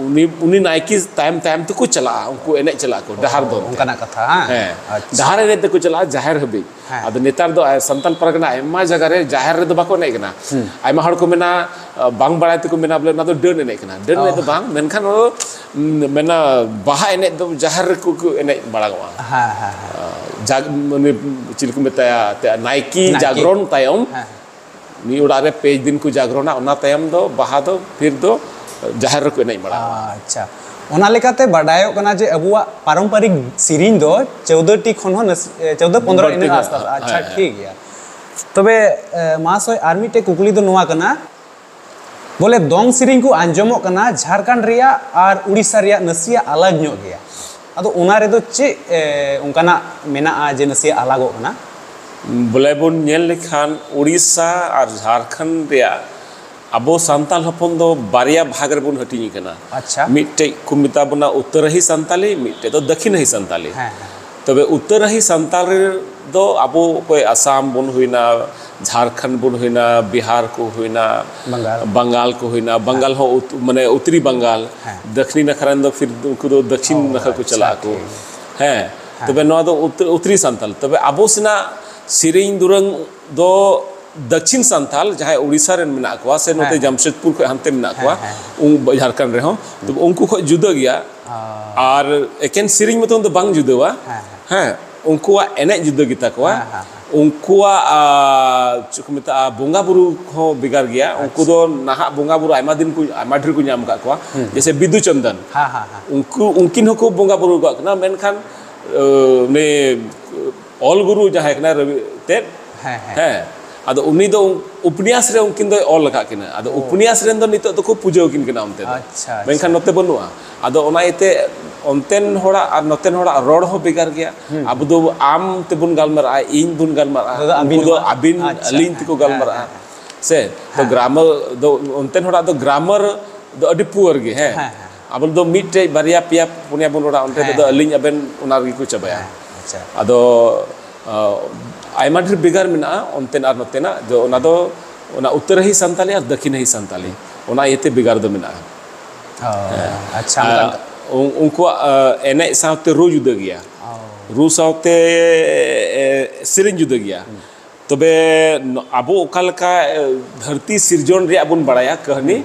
ᱩᱱᱤ, ᱩᱱᱤ ᱱᱟᱭᱠᱮ ᱛᱟᱭᱚᱢ ᱛᱟᱭᱚᱢ ᱛᱮᱠᱚ ᱪᱟᱞᱟᱜᱼᱟ, ᱩᱱᱠᱩ ᱮᱱᱮᱡ ᱪᱟᱞᱟᱜ ᱟᱠᱚ ᱰᱟᱦᱟᱨ ᱫᱚᱱ ᱛᱮ᱾ ᱚᱱᱠᱟᱱᱟᱜ ᱠᱟᱛᱷᱟ, ᱦᱮᱸ? ᱦᱮᱸ, ᱟᱪᱪᱷᱟ᱾ ᱰᱟᱦᱟᱨ ᱮᱱᱮᱡ ᱛᱮᱠᱚ ᱪᱟᱞᱟᱜᱼᱟ ᱡᱟᱦᱮᱨ ᱦᱟᱹᱵᱤᱡ᱾ ᱦᱮᱸ᱾ ᱟᱫᱚ ᱱᱮᱛᱟᱨ ᱫᱚ ᱥᱟᱱᱛᱟᱲ ᱯᱟᱨᱜᱟᱱᱟ ᱟᱭᱢᱟ ᱡᱟᱭᱜᱟ ᱨᱮ ᱡᱟᱦᱮᱨ ᱨᱮᱫᱚ ᱵᱟᱠᱚ ᱮᱱᱮᱡ ᱠᱟᱱᱟ᱾ ᱦᱩᱸ᱾ ᱟᱭᱢᱟ ᱦᱚᱲ ᱠᱚ ᱢᱮᱱᱟ, ᱵᱟᱝ ᱵᱟᱲᱟᱭ ᱛᱮᱠᱚ ᱢᱮᱱᱟ ᱵᱚᱞᱮ ᱚᱱᱟ ᱫᱚ ᱰᱟᱹᱱ ᱮᱱᱮᱡ ᱠᱟᱱᱟ᱾ ᱰᱟᱹᱱ ᱚ᱾ ᱮᱱᱮᱡ ᱫᱚ ᱵᱟᱝ, ᱢᱮᱱᱠᱷᱟᱱ ᱚᱱᱟ ᱫᱚ, ᱩᱢ, ᱢᱮᱱᱟ ᱵᱟᱦᱟ ᱮᱱᱮᱡ ᱫᱚ ᱡᱟᱦᱮᱨ ᱨᱮᱠᱚ ᱠᱚ ᱮᱱᱮᱡ ᱵᱟᱲᱟᱜᱚᱜᱼᱟ᱾ ᱦᱮᱸ, ᱦᱮᱸ, ᱦᱮᱸ᱾ ᱡᱟᱜ, ᱢᱟᱱᱮ, ᱪᱮᱫ ᱠᱚ ᱢᱮᱛᱟᱭᱟ, ᱮᱱᱛᱮᱫ ᱱᱟᱭᱠᱮ ᱱᱟᱭᱠᱮ᱾ ᱡᱟᱜᱽᱨᱚᱱ ᱛᱟᱭᱚᱢ ᱦᱮᱸ, ᱦᱮᱸ᱾ ᱢᱤᱫ ᱚᱲᱟᱜ ᱨᱮ ᱯᱮ ᱫᱤᱱ ᱠᱚ ᱡᱟᱜᱽᱨᱚᱱᱟ, ᱚᱱᱟ ᱛᱟᱭᱚᱢ ᱫᱚ ᱵᱟᱦᱟ ᱫᱚ ᱯᱷᱤᱨ ᱫᱚ ᱡᱟᱦᱮᱨ ᱨᱮᱠᱚ ᱮᱱᱮᱡ ᱵᱟᱲᱟᱜᱼᱟ᱾ ᱟᱪᱪᱷᱟ, ᱚᱱᱟ ᱞᱮᱠᱟᱛᱮ ᱵᱟᱰᱟᱭᱚᱜ ᱠᱟᱱᱟ ᱡᱮ ᱟᱵᱚᱣᱟᱜ ᱯᱟᱨᱚᱢᱯᱚᱨᱤᱠ ᱥᱮᱨᱮᱧ ᱫᱚ ᱪᱳᱫᱽᱫᱳ ᱴᱤ ᱠᱷᱚᱱ ᱦᱚᱸ ᱱᱟᱥᱮ-, ᱮ, ᱪᱳᱫᱽᱫᱳ ᱯᱚᱱᱫᱽᱨᱚ ᱵᱟᱹᱲᱛᱤ ᱤᱱᱟᱹ ᱜᱮ, ᱟᱥᱯᱟᱥ᱾ ᱟᱪᱪᱷᱟ, ᱦᱮᱸ, ᱦᱮᱸ᱾ ᱴᱷᱤᱠ ᱜᱮᱭᱟ᱾ ᱛᱚᱵᱮ, ᱮ, ᱢᱟᱦᱟᱥᱚᱭ, ᱟᱨ ᱢᱤᱫᱴᱮᱡ ᱠᱩᱠᱞᱤ ᱫᱚ ᱱᱚᱣᱟ ᱠᱟᱱᱟ, ᱵᱚᱞᱮ ᱫᱚᱝ ᱥᱮᱨᱮᱧ ᱠᱚ ᱟᱸᱡᱚᱢᱚᱜ ᱠᱟᱱᱟ ᱡᱷᱟᱲᱠᱷᱚᱸᱰ ᱨᱮᱭᱟᱜ ᱟᱨ ᱩᱲᱤᱥᱥᱟ ᱨᱮᱭᱟᱜ ᱱᱟᱥᱮᱭᱟᱜ ᱟᱞᱟᱜᱽ ᱧᱚᱜ ᱜᱮᱭᱟ, ᱟᱫᱚ ᱚᱱᱟ ᱨᱮᱫᱚ ᱪᱮᱫ, ᱮ, ᱚᱱᱠᱟᱱᱟᱜ ᱢᱮᱱᱟᱜᱼᱟ ᱡᱮ ᱱᱟᱥᱮᱭᱟᱜ ᱟᱞᱟᱜᱚᱜ ᱠᱟᱱᱟ? ᱵᱚᱞᱮ ᱵᱚᱱ ᱧᱮᱞ ᱞᱮᱠᱷᱟᱱ ᱩᱲᱤᱥᱥᱟ ᱟᱨ ᱡᱷᱟᱲᱠᱷᱚᱸᱰ ᱨᱮᱭᱟᱜ ᱟᱵᱚ ᱥᱟᱱᱛᱟᱲ ᱦᱚᱯᱚᱱ ᱫᱚ ᱵᱟᱨᱭᱟ ᱵᱷᱟᱜᱽ ᱨᱮᱵᱚᱱ ᱦᱟᱹᱴᱤᱧ ᱟᱠᱟᱱᱟ᱾ ᱟᱪᱪᱷᱟ᱾ ᱢᱤᱫᱴᱮᱡ ᱠᱚ ᱢᱮᱛᱟ ᱵᱚᱱᱟ ᱩᱛᱛᱚᱨᱟᱦᱤ ᱥᱟᱱᱛᱟᱞᱤ, ᱢᱤᱫᱴᱮᱡ ᱫᱚ ᱫᱟᱹᱠᱷᱤᱱᱟᱦᱤ ᱥᱟᱱᱛᱟᱞᱤ᱾ ᱦᱮᱸ, ᱦᱮᱸ᱾ ᱛᱚᱵᱮ ᱩᱛᱛᱚᱨᱟᱦᱤ ᱥᱟᱱᱛᱟᱞᱤ ᱫᱚ ᱟᱵᱚ ᱚᱠᱚᱭ ᱟᱥᱟᱢ ᱵᱚᱱ ᱦᱩᱭᱱᱟ, ᱡᱷᱟᱲᱠᱷᱚᱸᱰ ᱵᱚᱱ ᱦᱩᱭᱱᱟ, ᱵᱤᱦᱟᱨ ᱠᱚ ᱦᱩᱭᱱᱟ, ᱵᱟᱝᱜᱟᱞ᱾ ᱵᱟᱝᱜᱟᱞ ᱠᱚ ᱦᱩᱭᱱᱟ, ᱵᱟᱝᱜᱟᱞ ᱦᱚᱸ ᱩᱛ- ᱢᱟᱱᱮ ᱩᱛᱛᱚᱨᱤ ᱵᱟᱝᱜᱟᱞ, ᱦᱮᱸ᱾ ᱫᱟᱹᱠᱷᱤᱱᱤ ᱱᱟᱠᱷᱟ ᱨᱮᱱ ᱫᱚ ᱯᱷᱤᱨ ᱩᱱᱠᱩ ᱫᱚ ᱫᱟᱹᱠᱷᱤᱱ ᱚ, ᱱᱟᱠᱷᱟ ᱠᱚ ᱟᱪᱪᱷᱟ, ᱪᱟᱞᱟᱜ ᱟᱠᱚ᱾ ᱴᱷᱤᱠ᱾ ᱦᱮᱸ, ᱦᱮᱸ᱾ ᱛᱚᱵᱮ ᱱᱚᱣᱟ ᱫᱚ ᱩᱛ- ᱩᱛᱛᱚᱨᱤ ᱥᱟᱱᱛᱟᱞ᱾ ᱛᱚᱵᱮ ᱟᱵᱚ ᱥᱮᱱᱟᱜ ᱥᱮᱨᱮᱧ ᱫᱩᱨᱟᱹᱝ ᱫᱚ ᱫᱟᱹᱠᱷᱤᱱ ᱥᱟᱱᱛᱟᱞ, ᱡᱟᱦᱟᱸᱭ ᱳᱰᱤᱥᱟ ᱨᱮᱱ ᱢᱮᱱᱟᱜ ᱠᱚᱣᱟ ᱥᱮ ᱱᱚᱛᱮ ᱦᱮᱸ᱾ ᱡᱟᱢᱥᱮᱫᱽᱯᱩᱨ ᱠᱷᱚᱱ ᱦᱟᱱᱛᱮ ᱢᱮᱱᱟᱜ ᱠᱚᱣᱟ, ᱦᱮᱸ, ᱩᱱ- ᱡᱷᱟᱲᱠᱷᱚᱸᱰ ᱨᱮᱦᱚᱸ, ᱛᱚᱵᱮ ᱩᱱᱠᱩ ᱠᱷᱚᱱ ᱡᱩᱫᱟᱹ ᱜᱮᱭᱟ᱾ ᱚ᱾ ᱟᱨ ᱮᱠᱮᱱ ᱥᱮᱨᱮᱧ ᱢᱚᱛᱚᱱ ᱫᱚ ᱵᱟᱝ ᱡᱩᱫᱟᱹᱣᱟ᱾ ᱦᱮᱸ, ᱦᱮᱸ, ᱩᱱᱠᱩᱣᱟᱜ ᱮᱱᱮᱡ ᱡᱩᱫᱟᱹ ᱜᱮᱛᱟ ᱠᱚᱣᱟ᱾ ᱦᱮᱸ, ᱦᱮᱸ, ᱦᱮᱸ᱾ ᱩᱱᱠᱩᱣᱟᱜ, ᱟᱨ, ᱪᱮᱫ ᱠᱚ ᱢᱮᱛᱟᱜᱼᱟ, ᱵᱚᱸᱜᱟ ᱵᱩᱨᱩ ᱦᱚᱸ ᱵᱷᱮᱜᱟᱨ ᱜᱮᱭᱟ᱾ ᱩᱱᱠᱩ ᱫᱚ ᱱᱟᱦᱟᱜ ᱵᱚᱸᱜᱟ ᱵᱩᱨᱩ ᱟᱭᱢᱟ ᱫᱤᱱ ᱠᱚ, ᱟᱭᱢᱟ ᱰᱷᱮᱨ ᱠᱚ ᱧᱟᱢ ᱟᱠᱟᱫ ᱠᱚᱣᱟ᱾ ᱡᱮᱭᱥᱮ ᱵᱤᱫᱩ ᱪᱚᱱᱫᱚᱱ, ᱦᱮᱸ, ᱦᱮᱸ, ᱦᱮᱸ᱾ ᱩᱱᱠᱩ, ᱩᱱᱠᱤᱱ ᱦᱚᱸᱠᱚ ᱵᱚᱸᱜᱟ ᱵᱩᱨᱩ ᱟᱠᱟᱫ ᱠᱤᱱᱟ, ᱢᱮᱱᱠᱷᱟᱱ, ᱟᱹ, ᱩᱱᱤ ᱚᱞ ᱜᱩᱨᱩ ᱡᱟᱦᱟᱸᱭ ᱠᱟᱱᱟᱭ ᱨᱚᱵᱤ ᱛᱮᱫ, ᱦᱮᱸ, ᱦᱮᱸ᱾ ᱦᱮᱸ, ᱟᱫᱚ ᱩᱱᱤ ᱫᱚ ᱩᱯᱱᱭᱟᱥ ᱨᱮ ᱩᱱᱠᱤᱱ ᱫᱚᱭ ᱚᱞ ᱟᱠᱟᱫ ᱠᱤᱱᱟ᱾ ᱟᱫᱚ ᱩᱯᱱᱭᱟᱥ ᱨᱮᱱ ᱫᱚ ᱱᱤᱛᱚᱜ ᱫᱚᱠᱚ ᱯᱩᱡᱟᱹ ᱟᱹᱠᱤᱱ ᱠᱟᱱᱟ ᱚᱱᱛᱮ ᱫᱚ᱾ ᱟᱪᱪᱷᱟ, ᱟᱪᱪᱷᱟ᱾ ᱢᱮᱱᱠᱷᱟᱱ ᱱᱚᱛᱮ ᱵᱟᱹᱱᱩᱜᱼᱟ᱾ ᱟᱫᱚ ᱚᱱᱟ ᱤᱭᱟᱹᱛᱮ ᱚᱱᱛᱮᱱ ᱦᱚᱲᱟᱜ ᱟᱨ ᱱᱚᱛᱮᱱ ᱦᱚᱲᱟᱜ ᱨᱚᱲ ᱦᱚᱸ ᱵᱷᱮᱜᱟᱨ ᱜᱮᱭᱟ᱾ ᱟᱵᱚ ᱫᱚ ᱟᱢ ᱛᱮᱵᱚᱱ ᱜᱟᱞᱢᱟᱨᱟᱜᱼᱟ, ᱤᱧ ᱵᱚᱱ ᱜᱟᱞᱢᱟᱨᱟᱜᱼᱟ, ᱱᱚᱛᱮ ᱫᱚ ᱩᱱᱠᱩ ᱟᱹᱵᱤᱱ ᱫᱚ ᱵᱚᱱ- ᱟᱹᱵᱤᱱ ᱟᱪᱪᱷᱟ, ᱟᱹᱞᱤᱧ ᱦᱮᱸ, ᱛᱮᱠᱚ ᱦᱮᱸ, ᱜᱟᱞᱢᱟᱨᱟᱜᱼᱟ᱾ ᱦᱮᱸ, ᱦᱮᱸ᱾ ᱥᱮ ᱛᱚ ᱦᱮᱸ᱾ ᱜᱨᱟᱢᱟᱨ ᱫᱚ ᱚᱱᱛᱮᱱ ᱦᱚᱲᱟᱜ ᱫᱚ ᱜᱨᱟᱢᱟᱨ ᱫᱚ ᱟᱹᱰᱤ ᱯᱩᱣᱟᱨ ᱜᱮ, ᱦᱮᱸ᱾ ᱦᱮᱸ, ᱦᱮᱸ᱾ ᱟᱵᱚ ᱫᱚ ᱢᱤᱫᱴᱮᱡ ᱵᱟᱨᱭᱟ ᱯᱮᱭᱟ ᱯᱩᱱᱭᱟ ᱵᱚᱱ ᱨᱚᱲᱟ, ᱚᱱᱛᱮ ᱦᱮᱸ, ᱛᱮᱫᱚ ᱦᱮᱸ᱾ ᱟᱹᱞᱤᱧ ᱟᱵᱮᱱ ᱚᱱᱟ ᱨᱮᱜᱮ ᱠᱚ ᱪᱟᱵᱟᱭᱟ᱾ ᱦᱮᱸ, ᱟᱪᱪᱷᱟ᱾ ᱟᱫᱚ ᱟ, ᱟᱭᱢᱟ ᱰᱷᱮᱨ ᱵᱷᱮᱜᱟᱨ ᱢᱮᱱᱟᱜᱼᱟ ᱚᱱᱛᱮᱱ ᱟᱨ ᱱᱚᱛᱮᱱᱟᱜ᱾ ᱫᱚ ᱚᱱᱟ ᱫᱚ ᱚᱱᱟ ᱩᱛᱛᱚᱨᱟᱦᱤ ᱥᱟᱱᱛᱟᱞᱤ ᱟᱨ ᱫᱟᱹᱠᱷᱤᱱᱟᱦᱤ ᱥᱟᱱᱛᱟᱞᱤ, ᱚᱱᱟ ᱤᱭᱟᱹᱛᱮ ᱵᱷᱮᱜᱟᱨ ᱫᱚ ᱢᱮᱱᱟᱜᱼᱟ᱾ ᱚ, ᱟᱪᱪᱷᱟ, ᱟ, ᱚᱱᱠᱟᱱ ᱩᱱ- ᱩᱱᱠᱩᱣᱟᱜ, ᱟ, ᱮᱱᱮᱡ ᱥᱟᱶᱛᱮ ᱨᱩ ᱡᱩᱫᱟᱹ ᱜᱮᱭᱟ, ᱚ᱾ ᱨᱩ ᱥᱟᱶᱛᱮ, ᱮ, ᱥᱮᱨᱮᱧ ᱡᱩᱫᱟᱹ ᱜᱮᱭᱟ᱾ ᱛᱚᱵᱮ ᱱᱚ- ᱟᱵᱚ ᱚᱠᱟ ᱞᱮᱠᱟ, ᱮ, ᱫᱷᱟᱹᱨᱛᱤ ᱥᱤᱨᱡᱚᱱ ᱨᱮᱭᱟᱜ ᱵᱚᱱ ᱵᱟᱲᱟᱭᱟ ᱠᱟᱹᱦᱱᱤ,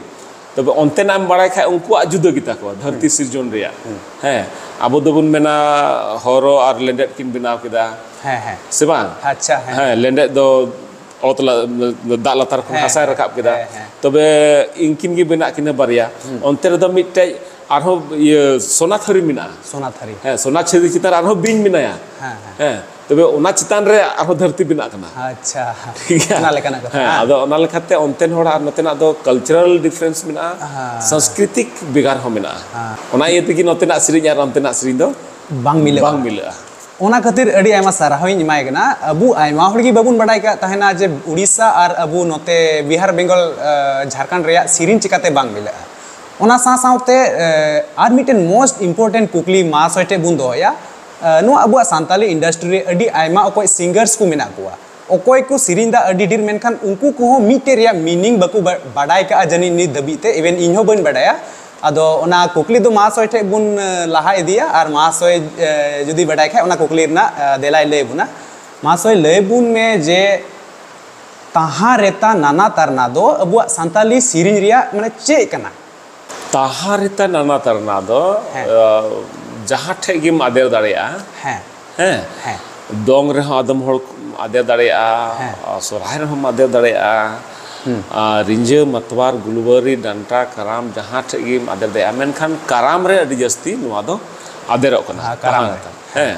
ᱛᱚᱵᱮ ᱚᱱᱛᱮᱱᱟᱜ ᱮᱢ ᱵᱟᱲᱟᱭ ᱠᱷᱟᱡ ᱩᱱᱠᱩᱣᱟᱜ ᱡᱩᱫᱟᱹ ᱜᱮᱛᱟ ᱠᱚᱣᱟ ᱫᱷᱟᱹᱨᱛᱤ ᱥᱤᱨᱡᱚᱱ ᱨᱮᱭᱟᱜ᱾ ᱦᱮᱸ, ᱟᱵᱚ ᱫᱚᱵᱚᱱ ᱢᱮᱱᱟ ᱦᱚᱨᱚ ᱟᱨ ᱞᱮᱸᱰᱮᱫ ᱠᱤᱱ ᱵᱮᱱᱟᱣ ᱠᱮᱫᱟ, ᱦᱮᱸ, ᱦᱮᱸ᱾ ᱥᱮ ᱵᱟᱝ? ᱟᱪᱪᱷᱟ, ᱦᱮᱸ᱾ ᱦᱮᱸ, ᱞᱮᱸᱰᱮᱫ ᱫᱚ ᱚᱛ ᱞᱟ- ᱫᱟᱜ ᱞᱟᱛᱟᱨ ᱠᱷᱚᱱ ᱦᱮᱸ, ᱦᱟᱥᱟᱭ ᱦᱮᱸ, ᱨᱟᱠᱟᱵ ᱠᱮᱫᱟ᱾ ᱦᱮᱸ, ᱦᱮᱸ᱾ ᱛᱚᱵᱮ ᱤᱱᱠᱤᱱ ᱜᱮ ᱢᱮᱱᱟᱜ ᱠᱤᱱᱟᱹ ᱵᱟᱨᱭᱟ᱾ ᱚᱱᱛᱮ ᱨᱮᱫᱚ ᱢᱤᱫᱴᱮᱡ ᱟᱨᱦᱚᱸ ᱤᱭᱟᱹ ᱥᱚᱱᱟ ᱛᱷᱟᱹᱨᱤ ᱢᱮᱱᱟᱜᱼᱟ᱾ ᱥᱚᱱᱟ ᱛᱷᱟᱹᱨᱤ᱾ ᱦᱮᱸ, ᱥᱚᱱᱟ ᱛᱷᱟᱹᱨᱤ ᱪᱮᱛᱟᱱ ᱨᱮ ᱟᱨᱦᱚᱸ ᱵᱤᱧ ᱢᱮᱱᱟᱭᱟ᱾ ᱦᱮᱸ, ᱦᱮᱸ᱾ ᱦᱮᱸ, ᱛᱚᱵᱮ ᱚᱱᱟ ᱪᱮᱛᱟᱱ ᱨᱮ ᱟᱨᱦᱚᱸ ᱫᱷᱟᱹᱨᱛᱤ ᱵᱮᱱᱟᱜ ᱠᱟᱱᱟ᱾ ᱟᱪᱪᱷᱟ, ᱴᱷᱤᱠ ᱜᱮᱭᱟ? ᱚᱱᱟ ᱞᱮᱠᱟᱱᱟᱜ ᱠᱟᱛᱷᱟ᱾ ᱦᱮᱸ, ᱟᱫᱚ ᱚᱱᱟ ᱞᱮᱠᱟᱛᱮ ᱚᱱᱛᱮᱱ ᱦᱚᱲ ᱟᱨ ᱱᱚᱛᱮᱱᱟᱜ ᱫᱚ ᱠᱟᱞᱪᱟᱨᱟᱞ ᱰᱤᱯᱷᱟᱨᱮᱱᱥ ᱢᱮᱱᱟᱜᱼᱟ, ᱦᱮᱸ᱾ ᱥᱟᱝᱥᱠᱨᱤᱛᱤᱠ ᱵᱷᱮᱜᱟᱨ ᱦᱚᱸ ᱢᱮᱱᱟᱜᱼᱟ᱾ ᱦᱮᱸ᱾ ᱚᱱᱟ ᱤᱭᱟᱹ ᱛᱮᱜᱮ ᱱᱚᱛᱮᱱᱟᱜ ᱥᱮᱨᱮᱧ ᱟᱨ ᱚᱱᱛᱮᱱᱟᱜ ᱥᱮᱨᱮᱧ ᱫᱚ ᱵᱟᱝ ᱢᱤᱞᱟᱹᱜᱼᱟ᱾ ᱵᱟᱝ ᱢᱤᱞᱟᱹᱜᱼᱟ᱾ ᱚᱱᱟ ᱠᱷᱟᱹᱛᱤᱨ ᱟᱹᱰᱤ ᱟᱭᱢᱟ ᱥᱟᱨᱦᱟᱣᱤᱧ ᱮᱢᱟᱭ ᱠᱟᱱᱟ᱾ ᱟᱵᱚ ᱟᱭᱢᱟ ᱦᱚᱲ ᱜᱮ ᱵᱟᱵᱚᱱ ᱵᱟᱰᱟᱭ ᱠᱟᱜ ᱛᱟᱦᱮᱱᱟ ᱡᱮ ᱩᱲᱤᱥᱥᱟ ᱟᱨ ᱟᱵᱚ ᱱᱚᱛᱮ ᱵᱤᱦᱟᱨ, ᱵᱮᱝᱜᱚᱞ, ᱟᱸ, ᱡᱷᱟᱲᱠᱷᱚᱸᱰ ᱨᱮᱭᱟᱜ ᱥᱮᱨᱮᱧ ᱪᱤᱠᱟᱛᱮ ᱵᱟᱝ ᱢᱤᱞᱟᱹᱜᱼᱟ᱾ ᱚᱱᱟ ᱥᱟᱶ ᱥᱟᱶᱛᱮ, ᱟᱸ, ᱟᱨ ᱢᱤᱫᱴᱮᱱ most important ᱠᱩᱠᱞᱤ ᱢᱟᱦᱟᱥᱚᱭ ᱴᱷᱮᱱ ᱵᱚᱱ ᱫᱚᱦᱚᱭᱟ᱾ ᱟᱸ, ᱱᱚᱣᱟ ᱟᱵᱚᱣᱟᱜ ᱥᱟᱱᱛᱟᱞᱤ industry ᱨᱮ ᱟᱹᱰᱤ ᱟᱭᱢᱟ ᱚᱠᱚᱭ singers ᱠᱚ ᱢᱮᱱᱟᱜ ᱠᱚᱣᱟ, ᱚᱠᱚᱭ ᱠᱚ ᱥᱮᱨᱮᱧ ᱫᱟ ᱟᱹᱰᱤ ᱰᱷᱮᱨ, ᱢᱮᱱᱠᱷᱟᱱ ᱩᱱᱠᱩ ᱠᱚᱦᱚᱸ ᱢᱤᱫᱴᱮᱡ ᱨᱮᱭᱟᱜ ᱢᱤᱱᱤᱝ ᱵᱟᱠᱚ ᱵᱟ- ᱵᱟᱰᱟᱭ ᱠᱟᱜᱼᱟ ᱡᱟᱹᱱᱤᱡ ᱱᱤᱛ ᱫᱷᱟᱹᱵᱤᱡ ᱛᱮ, ᱤᱵᱷᱮᱱ ᱤᱧ ᱦᱚᱸ ᱵᱟᱹᱧ ᱵᱟᱰᱟᱭᱟ᱾ ᱟᱫᱚ ᱚᱱᱟ ᱠᱩᱠᱞᱤ ᱫᱚ ᱢᱟᱦᱟᱥᱚᱭ ᱴᱷᱮᱡ ᱵᱚᱱ ᱞᱟᱦᱟ ᱤᱫᱤᱭᱟ, ᱟᱨ ᱢᱟᱦᱟᱥᱚᱭ ᱡᱩᱫᱤ ᱵᱟᱰᱟᱭ ᱠᱷᱟᱡ ᱚᱱᱟ ᱠᱩᱠᱞᱤ ᱨᱮᱱᱟᱜ ᱫᱮᱞᱟᱭ ᱞᱟᱹᱭ ᱵᱚᱱᱟ᱾ ᱢᱟᱦᱟᱥᱚᱭ, ᱞᱟᱹᱭ ᱵᱚᱱ ᱢᱮ ᱡᱮ ᱛᱟᱦᱟ ᱨᱮᱛᱟ ᱱᱟᱱᱟ ᱛᱟᱨᱱᱟ ᱫᱚ ᱟᱵᱚᱣᱟᱜ ᱥᱟᱱᱛᱟᱞᱤ ᱥᱮᱨᱮᱧ ᱨᱮᱭᱟᱜ ᱢᱟᱱᱮ ᱪᱮᱫ ᱠᱟᱱᱟ? ᱛᱟᱦᱟ ᱨᱮᱛᱟ ᱱᱟᱱᱟ ᱛᱟᱨᱱᱟ ᱫᱚ ᱦᱮᱸ᱾ ᱟᱸ, ᱡᱟᱦᱟᱸ ᱴᱷᱮᱡ ᱜᱮᱢ ᱟᱫᱮᱨ ᱫᱟᱲᱮᱭᱟᱜᱼᱟ᱾ ᱦᱮᱸ᱾ ᱦᱮᱸ᱾ ᱦᱮᱸ᱾ ᱫᱚᱝ ᱨᱮᱦᱚᱸ ᱟᱫᱚᱢ ᱦᱚᱲ ᱟᱫᱮᱨ ᱫᱟᱲᱮᱭᱟᱜᱼᱟ᱾ ᱦᱮᱸ᱾ ᱥᱚᱨᱦᱟᱭ ᱨᱮᱦᱚᱸᱢ ᱟᱫᱮᱨ ᱫᱟᱲᱮᱭᱟᱜᱼᱟ᱾ ᱦᱩᱸ᱾ ᱟᱨ ᱨᱤᱸᱡᱟᱹ, ᱢᱟᱛᱣᱟᱨ, ᱜᱩᱞᱣᱟᱹᱨᱤ, ᱰᱟᱱᱴᱟ, ᱠᱟᱨᱟᱢ, ᱡᱟᱦᱟᱸ ᱴᱷᱮᱡ ᱜᱮᱢ ᱟᱫᱮᱨ ᱫᱟᱲᱮᱭᱟᱜᱼᱟ᱾ ᱢᱮᱱᱠᱷᱟᱱ ᱠᱟᱨᱟᱢ ᱨᱮ ᱟᱹᱰᱤ ᱡᱟᱹᱥᱛᱤ ᱱᱚᱣᱟ ᱫᱚ ᱟᱫᱮᱨᱚᱜ ᱠᱟᱱᱟ᱾ ᱦᱮᱸ, ᱠᱟᱨᱟᱢ ᱛᱟᱦᱟ ᱨᱮ᱾ ᱨᱮᱛᱟ᱾ ᱦᱮᱸ᱾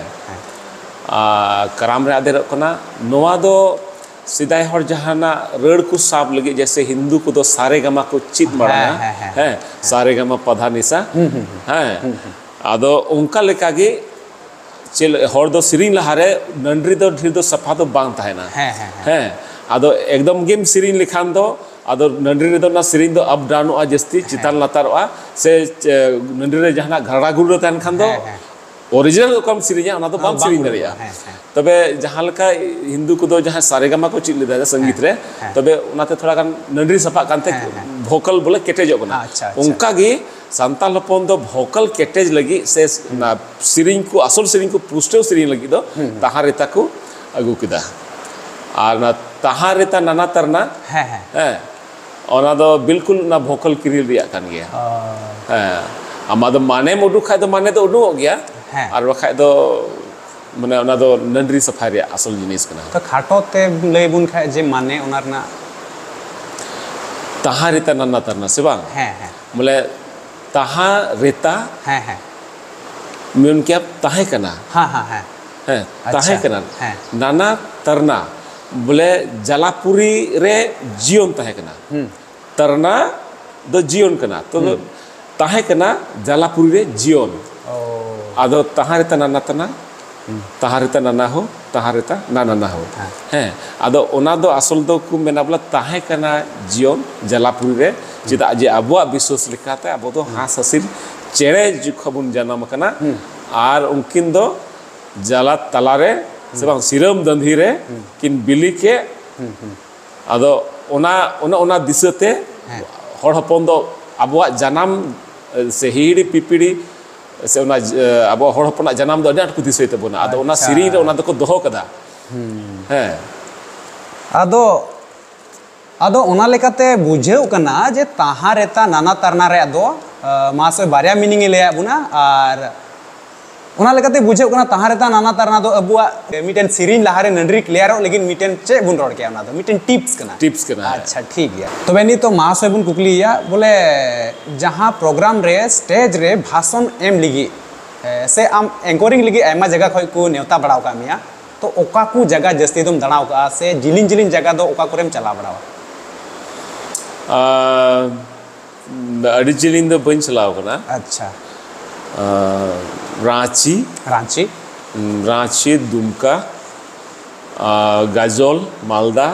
ᱟᱨ ᱠᱟᱨᱟᱢ ᱨᱮ ᱟᱫᱮᱨᱚᱜ ᱠᱟᱱᱟ᱾ ᱱᱚᱣᱟ ᱫᱚ ᱥᱮᱫᱟᱭ ᱦᱚᱲ ᱡᱟᱦᱟᱱᱟᱜ ᱨᱟᱹᱲ ᱠᱚ ᱥᱟᱵ ᱞᱟᱹᱜᱤᱫ, ᱡᱮᱭᱥᱮ ᱦᱤᱱᱫᱩ ᱠᱚᱫᱚ ᱥᱟᱨᱮ ᱜᱟᱢᱟ ᱠᱚ ᱪᱮᱫ ᱢᱟᱲᱟᱝᱟ᱾ ᱦᱮᱸ, ᱦᱮᱸ, ᱦᱮᱸ᱾ ᱦᱮᱸ, ᱥᱟᱨᱮ ᱜᱟᱢᱟ ᱯᱟᱫᱷᱟ ᱱᱤᱥᱟ᱾ ᱦᱩᱸ, ᱦᱩᱸ, ᱦᱩᱸ᱾ ᱦᱮᱸ᱾ ᱟᱫᱚ ᱚᱱᱠᱟ ᱞᱮᱠᱟᱜᱮ ᱪᱮᱫ ᱦᱚᱲ ᱫᱚ ᱥᱮᱨᱮᱧ ᱞᱟᱦᱟᱨᱮ ᱱᱟᱹᱰᱨᱤ ᱫᱚ ᱰᱷᱮᱨ ᱫᱚ ᱥᱟᱯᱷᱟ ᱫᱚ ᱵᱟᱝ ᱛᱟᱦᱮᱱᱟ᱾ ᱦᱮᱸ, ᱦᱮᱸ, ᱦᱮᱸ᱾ ᱦᱮᱸ, ᱟᱫᱚ ᱮᱠᱫᱚᱢ ᱜᱮᱢ ᱥᱮᱨᱮᱧ ᱞᱮᱠᱷᱟᱱ ᱫᱚ ᱟᱫᱚ ᱱᱟᱹᱰᱨᱤ ᱨᱮᱫᱚ ᱚᱱᱟ ᱥᱮᱨᱮᱧ ᱫᱚ ᱟᱯ ᱰᱟᱣᱩᱱᱚᱜᱼᱟ, ᱡᱟᱹᱥᱛᱤ ᱪᱮᱛᱟᱱ ᱞᱟᱛᱟᱨᱚᱜᱼᱟ, ᱥᱮ ᱪᱮ-, ᱱᱟᱹᱰᱨᱤ ᱨᱮ ᱡᱟᱦᱟᱱᱟᱜ ᱜᱷᱟᱲᱟ ᱜᱷᱩᱲᱟᱹ ᱛᱟᱦᱮᱱ ᱠᱷᱟᱱ ᱫᱚ ᱦᱮᱸ, ᱦᱮᱸ᱾ ᱚᱨᱤᱡᱤᱱᱟᱞ ᱚᱠᱟᱢ ᱥᱮᱨᱮᱧᱟ ᱚᱱᱟ ᱫᱚ ᱵᱟᱢ ᱵᱟᱝ ᱥᱮᱨᱮᱧ ᱩᱰᱩᱠᱚᱜᱼᱟ᱾ ᱫᱟᱲᱮᱭᱟᱜᱼᱟ᱾ ᱦᱮᱸ, ᱦᱮᱸ᱾ ᱛᱚᱵᱮ ᱡᱟᱦᱟᱸ ᱞᱮᱠᱟ ᱦᱤᱱᱫᱩ ᱠᱚᱫᱚ ᱡᱟᱦᱟᱸ ᱥᱟᱨᱮᱜᱟᱢᱟ ᱠᱚ ᱪᱮᱫ ᱞᱮᱫᱟ ᱥᱚᱝᱜᱤᱛ ᱨᱮ, ᱦᱮᱸ᱾ ᱛᱚᱵᱮ ᱚᱱᱟᱛᱮ ᱛᱷᱚᱲᱟ ᱜᱟᱱ ᱱᱟᱹᱰᱨᱤ ᱥᱟᱯᱷᱟᱜ ᱠᱟᱱᱛᱮ ᱦᱮᱸ, ᱦᱮᱸ᱾ ᱵᱷᱳᱠᱟᱞ ᱵᱚᱞᱮ ᱠᱮᱴᱮᱡᱚᱜ ᱠᱟᱱᱟ᱾ ᱟᱪᱪᱷᱟ, ᱟᱪᱪᱷᱟ᱾ ᱚᱱᱠᱟ ᱜᱮ ᱥᱟᱱᱛᱟᱲ ᱦᱚᱯᱚᱱ ᱫᱚ ᱵᱷᱳᱠᱟᱞ ᱠᱮᱴᱮᱡ ᱞᱟᱹᱜᱤᱫ ᱥᱮ ᱚᱱᱟ ᱥᱮᱨᱮᱧ ᱠᱚ, ᱟᱥᱚᱞ ᱥᱮᱨᱮᱧ ᱠᱚ ᱯᱩᱥᱴᱟᱹᱣ ᱥᱮᱨᱮᱧ ᱞᱟᱹᱜᱤᱫ ᱫᱚ ᱦᱩᱸ, ᱦᱩᱸ᱾ ᱛᱟᱦᱟ ᱨᱮᱛᱟ ᱠᱚ ᱟᱹᱜᱩ ᱠᱮᱫᱟ᱾ ᱟᱨ ᱚᱱᱟ ᱛᱟᱦᱟ ᱨᱮᱛᱟ ᱱᱟᱱᱟ ᱛᱟᱨᱱᱟ, ᱦᱮᱸ, ᱦᱮᱸ᱾ ᱦᱮᱸ, ᱚᱱᱟ ᱫᱚ ᱵᱤᱞᱠᱩᱞ ᱚᱱᱟ ᱵᱷᱳᱠᱟᱞ ᱠᱤᱨᱤᱞ ᱨᱮᱭᱟᱜ ᱠᱟᱱ ᱜᱮᱭᱟ᱾ ᱚ᱾ ᱦᱮᱸ, ᱟᱢᱟᱜ ᱫᱚ ᱢᱟᱱᱮᱢ ᱩᱰᱩᱠ ᱠᱷᱟᱡ ᱫᱚ ᱢᱟᱱᱮ ᱫᱚ ᱩᱰᱩᱠᱚᱜ ᱜᱮᱭᱟ᱾ ᱦᱮᱸ᱾ ᱟᱨ ᱵᱟᱠᱷᱟᱡ ᱫᱚ ᱢᱟᱱᱮ ᱚᱱᱟ ᱫᱚ ᱱᱟᱹᱰᱨᱤ ᱥᱟᱯᱷᱟᱭ ᱨᱮᱭᱟᱜ ᱟᱥᱚᱞ ᱡᱤᱱᱤᱥ ᱠᱟᱱᱟ᱾ ᱛᱚ ᱠᱷᱟᱴᱚ ᱛᱮ ᱞᱟᱹᱭ ᱵᱚᱱ ᱠᱷᱟᱡ ᱡᱮ ᱢᱟᱱᱮ ᱚᱱᱟ ᱨᱮᱱᱟᱜ᱾ ᱛᱟᱦᱟ ᱨᱮᱛᱟ ᱱᱟᱱᱟ ᱛᱟᱨᱱᱟ ᱥᱮ ᱵᱟᱝ? ᱦᱮᱸ, ᱦᱮᱸ᱾ ᱵᱚᱞᱮ ᱛᱟᱦᱟ ᱨᱮᱛᱟ ᱦᱮᱸ, ᱦᱮᱸ᱾ ᱢᱮᱱ ᱠᱮᱭᱟ ᱛᱟᱦᱮᱸ ᱠᱟᱱᱟ᱾ ᱦᱮᱸ, ᱦᱮᱸ, ᱦᱮᱸ᱾ ᱦᱮᱸ, ᱟᱪᱪᱷᱟ, ᱛᱟᱦᱮᱸ ᱠᱟᱱᱟ᱾ ᱦᱮᱸ᱾ ᱱᱟᱱᱟ ᱛᱟᱨᱱᱟ, ᱵᱚᱞᱮ ᱡᱟᱞᱟᱯᱩᱨᱤ ᱨᱮ ᱡᱤᱭᱚᱱ ᱛᱟᱦᱮᱸ ᱠᱟᱱᱟ᱾ ᱦᱩᱸ᱾ ᱛᱟᱨᱱᱟ ᱫᱚ ᱡᱤᱭᱚᱱ ᱠᱟᱱᱟ᱾ ᱛᱚ, ᱦᱩᱸ᱾ ᱛᱟᱦᱮᱸ ᱠᱟᱱᱟ ᱡᱟᱞᱟᱯᱩᱨᱤ ᱨᱮ ᱡᱤᱭᱚᱱ᱾ ᱚ᱾ ᱟᱫᱚ ᱛᱟᱦᱟᱸ ᱨᱮᱛᱟ ᱱᱟᱱᱟ ᱛᱟᱱᱟ, ᱦᱩᱸ᱾ ᱛᱟᱦᱟᱸ ᱨᱮᱛᱟ ᱱᱟᱱᱟ ᱦᱚ, ᱛᱟᱦᱟᱸ ᱨᱮᱛᱟ ᱱᱟᱱᱟ ᱱᱟᱦᱚ᱾ ᱦᱮᱸ᱾ ᱦᱮᱸ, ᱟᱫᱚ ᱚᱱᱟ ᱫᱚ ᱟᱥᱚᱞ ᱫᱚ ᱠᱚ ᱢᱮᱱᱟ ᱵᱚᱞᱮ ᱛᱟᱦᱮᱸ ᱠᱟᱱᱟ ᱡᱤᱭᱚᱱ ᱡᱟᱞᱟᱯᱩᱨᱤ ᱨᱮ᱾ ᱪᱮᱫᱟᱜ ᱡᱮ ᱟᱵᱚᱣᱟᱜ ᱵᱤᱥᱣᱟᱥ ᱞᱮᱠᱟᱛᱮ ᱟᱵᱚ ᱫᱚ ᱦᱟᱸᱥ ᱦᱟᱹᱥᱤᱞ ᱪᱮᱬᱮ ᱡᱚᱠᱷᱚᱱ ᱵᱚᱱ ᱡᱟᱱᱟᱢ ᱟᱠᱟᱱᱟ, ᱦᱩᱸ᱾ ᱟᱨ ᱩᱱᱠᱤᱱ ᱫᱚ ᱡᱟᱞᱟ ᱛᱟᱞᱟᱨᱮ ᱥᱮ ᱵᱟᱝ, ᱥᱤᱨᱟᱹᱢ ᱫᱟᱺᱫᱷᱤ ᱨᱮ ᱠᱤᱱ ᱵᱤᱞᱤ ᱠᱮᱫ᱾ ᱟᱫᱚ ᱚᱱᱟ, ᱚᱱᱟ, ᱚᱱᱟ ᱫᱤᱥᱟᱹᱛᱮ ᱦᱮᱸ᱾ ᱦᱚᱲ ᱦᱚᱯᱚᱱ ᱫᱚ ᱟᱵᱚᱣᱟᱜ ᱡᱟᱱᱟᱢ, ᱮ, ᱥᱮ ᱦᱤᱦᱤᱲᱤ ᱯᱤᱯᱤᱲᱤ ᱥᱮ ᱚᱱᱟ, ᱮ, ᱟᱵᱚᱣᱟᱜ ᱦᱚᱲ ᱦᱚᱯᱚᱱᱟᱜ ᱡᱟᱱᱟᱢ ᱫᱚ ᱟᱹᱰᱤ ᱟᱸᱴ ᱠᱚ ᱫᱤᱥᱟᱹᱭ ᱛᱟᱵᱚᱱᱟ᱾ ᱟᱫᱚ ᱚᱱᱟ ᱟᱪᱪᱷᱟ᱾ ᱥᱮᱨᱮᱧ ᱨᱮ ᱚᱱᱟ ᱫᱚᱠᱚ ᱫᱚᱦᱚ ᱠᱟᱫᱟ᱾ ᱦᱮᱸ᱾ ᱟᱫᱚ, ᱟᱫᱚ ᱚᱱᱟ ᱞᱮᱠᱟᱛᱮ ᱵᱩᱡᱷᱟᱹᱣ ᱠᱟᱱᱟ ᱡᱮ ᱛᱟᱦᱟᱸ ᱨᱮᱛᱟ ᱱᱟᱱᱟ ᱛᱟᱨᱱᱟ ᱨᱮᱭᱟᱜ ᱫᱚ, ᱟ, ᱢᱟᱦᱟᱥᱚᱭ ᱵᱟᱨᱭᱟ meaning ᱮ ᱞᱟᱹᱭᱟᱫ ᱵᱚᱱᱟ, ᱟᱨ ᱚᱱᱟ ᱞᱮᱠᱟᱛᱮ ᱵᱩᱡᱷᱟᱹᱣ ᱠᱟᱱᱟ ᱛᱟᱦᱟᱸ ᱨᱮᱛᱟ ᱱᱟᱱᱟ ᱛᱟᱨᱱᱟ ᱫᱚ ᱟᱵᱚᱣᱟᱜ ᱢᱤᱫᱴᱮᱱ ᱥᱮᱨᱮᱧ ᱞᱟᱦᱟᱨᱮ ᱱᱟᱹᱰᱨᱤ clearᱚᱜ ᱞᱟᱹᱜᱤᱫ ᱢᱤᱫᱴᱮᱱ ᱪᱮᱫ ᱵᱚᱱ ᱨᱚᱲ ᱠᱮᱭᱟ, ᱚᱱᱟ ᱫᱚ ᱢᱤᱫᱴᱮᱱ tips ᱠᱟᱱᱟ᱾ Tips ᱠᱟᱱᱟ, ᱦᱮᱸ᱾ ᱟᱪᱪᱷᱟ, ᱴᱷᱤᱠ ᱜᱮᱭᱟ᱾ ᱛᱚᱵᱮ ᱱᱤᱛᱚᱜ ᱢᱟᱦᱟᱥᱚᱭ ᱵᱚᱱ ᱠᱩᱠᱞᱤᱭᱮᱭᱟ, ᱵᱚᱞᱮ ᱡᱟᱦᱟᱸ program ᱨᱮ stage ᱨᱮ ᱵᱷᱟᱥᱚᱱ ᱮᱢ ᱞᱟᱹᱜᱤᱫ, ᱮ, ᱥᱮ ᱟᱢ anchoring ᱞᱟᱹᱜᱤᱫ ᱟᱭᱢᱟ ᱡᱟᱭᱜᱟ ᱠᱷᱚᱱ ᱠᱚ ᱱᱮᱣᱛᱟ ᱵᱟᱲᱟ ᱟᱠᱟᱫ ᱢᱮᱭᱟ, ᱛᱚ ᱚᱠᱟ ᱠᱚ ᱡᱟᱭᱜᱟ ᱡᱟᱹᱥᱛᱤ ᱫᱚᱢ ᱫᱟᱬᱟ ᱟᱠᱟᱫᱼᱟ ᱥᱮ ᱡᱤᱞᱤᱧ ᱡᱤᱞᱤᱧ ᱡᱟᱭᱜᱟ ᱫᱚ ᱚᱠᱟ ᱠᱚᱨᱮᱢ ᱪᱟᱞᱟᱣ ᱵᱟᱲᱟᱣᱟ? ᱟᱨ ᱟᱹᱰᱤ ᱡᱤᱞᱤᱧ ᱫᱚ ᱵᱟᱹᱧ ᱪᱟᱞᱟᱣ ᱠᱟᱱᱟ᱾ ᱟᱪᱪᱷᱟ᱾ ᱟᱨ ᱨᱟᱸᱪᱤ, ᱨᱟᱸᱪᱤ᱾ ᱨᱟᱸᱪᱤ, ᱫᱩᱢᱠᱟ, ᱟᱨ ᱜᱟᱡᱚᱞ, ᱢᱟᱞᱫᱟ,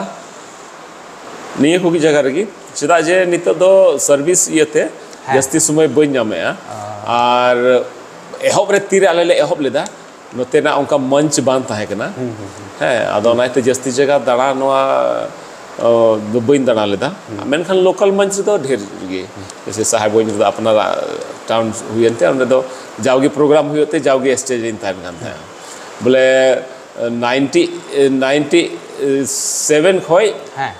ᱱᱤᱭᱟᱹ ᱠᱚᱜᱮ ᱡᱟᱭᱜᱟ ᱨᱮᱜᱮ᱾ ᱪᱮᱫᱟᱜ ᱡᱮ ᱱᱤᱛᱚᱜ ᱫᱚ service ᱤᱭᱟᱹᱛᱮ ᱦᱮᱸ᱾ ᱡᱟᱹᱥᱛᱤ ᱥᱚᱢᱚᱭ ᱵᱟᱹᱧ ᱧᱟᱢᱮᱫᱼᱟ᱾ ᱟᱨ ᱮᱦᱚᱵ ᱨᱮ ᱛᱤᱨᱮ ᱟᱞᱮ ᱞᱮ ᱮᱦᱚᱵ ᱞᱮᱫᱟ, ᱱᱚᱛᱮᱱᱟᱜ ᱚᱱᱠᱟ ᱢᱚᱧᱪ ᱵᱟᱝ ᱛᱟᱦᱮᱸ ᱠᱟᱱᱟ᱾ ᱦᱮᱸ, ᱟᱫᱚ ᱚᱱᱟ ᱤᱭᱟᱹᱛᱮ ᱡᱟᱹᱥᱛᱤ ᱡᱟᱭᱜᱟ ᱫᱟᱬᱟ ᱱᱚᱣᱟ, ᱚ, ᱫᱚ ᱵᱟᱹᱧ ᱫᱟᱬᱟ ᱞᱮᱫᱟ᱾ ᱢᱮᱱᱠᱷᱟᱱ local ᱢᱚᱧᱪ ᱨᱮᱫᱚ ᱰᱷᱮᱨ ᱜᱮ, ᱡᱮᱭᱥᱮ ᱥᱟᱦᱮᱵᱽᱜᱚᱸᱡᱽ ᱨᱮᱫᱚ ᱟᱯᱱᱟᱨᱟᱜ town ᱦᱩᱭᱮᱱ ᱛᱮ ᱚᱸᱰᱮ ᱫᱚ ᱡᱟᱣᱜᱮ program ᱦᱩᱭᱩᱜ ᱛᱮ ᱡᱟᱣᱜᱮ stage ᱨᱮᱧ ᱛᱟᱦᱮᱱ ᱠᱟᱱ ᱛᱟᱦᱮᱸᱱᱟ᱾ ᱵᱚᱞᱮ, ninety, ninety seven ᱠᱷᱚᱡ ᱦᱮᱸ᱾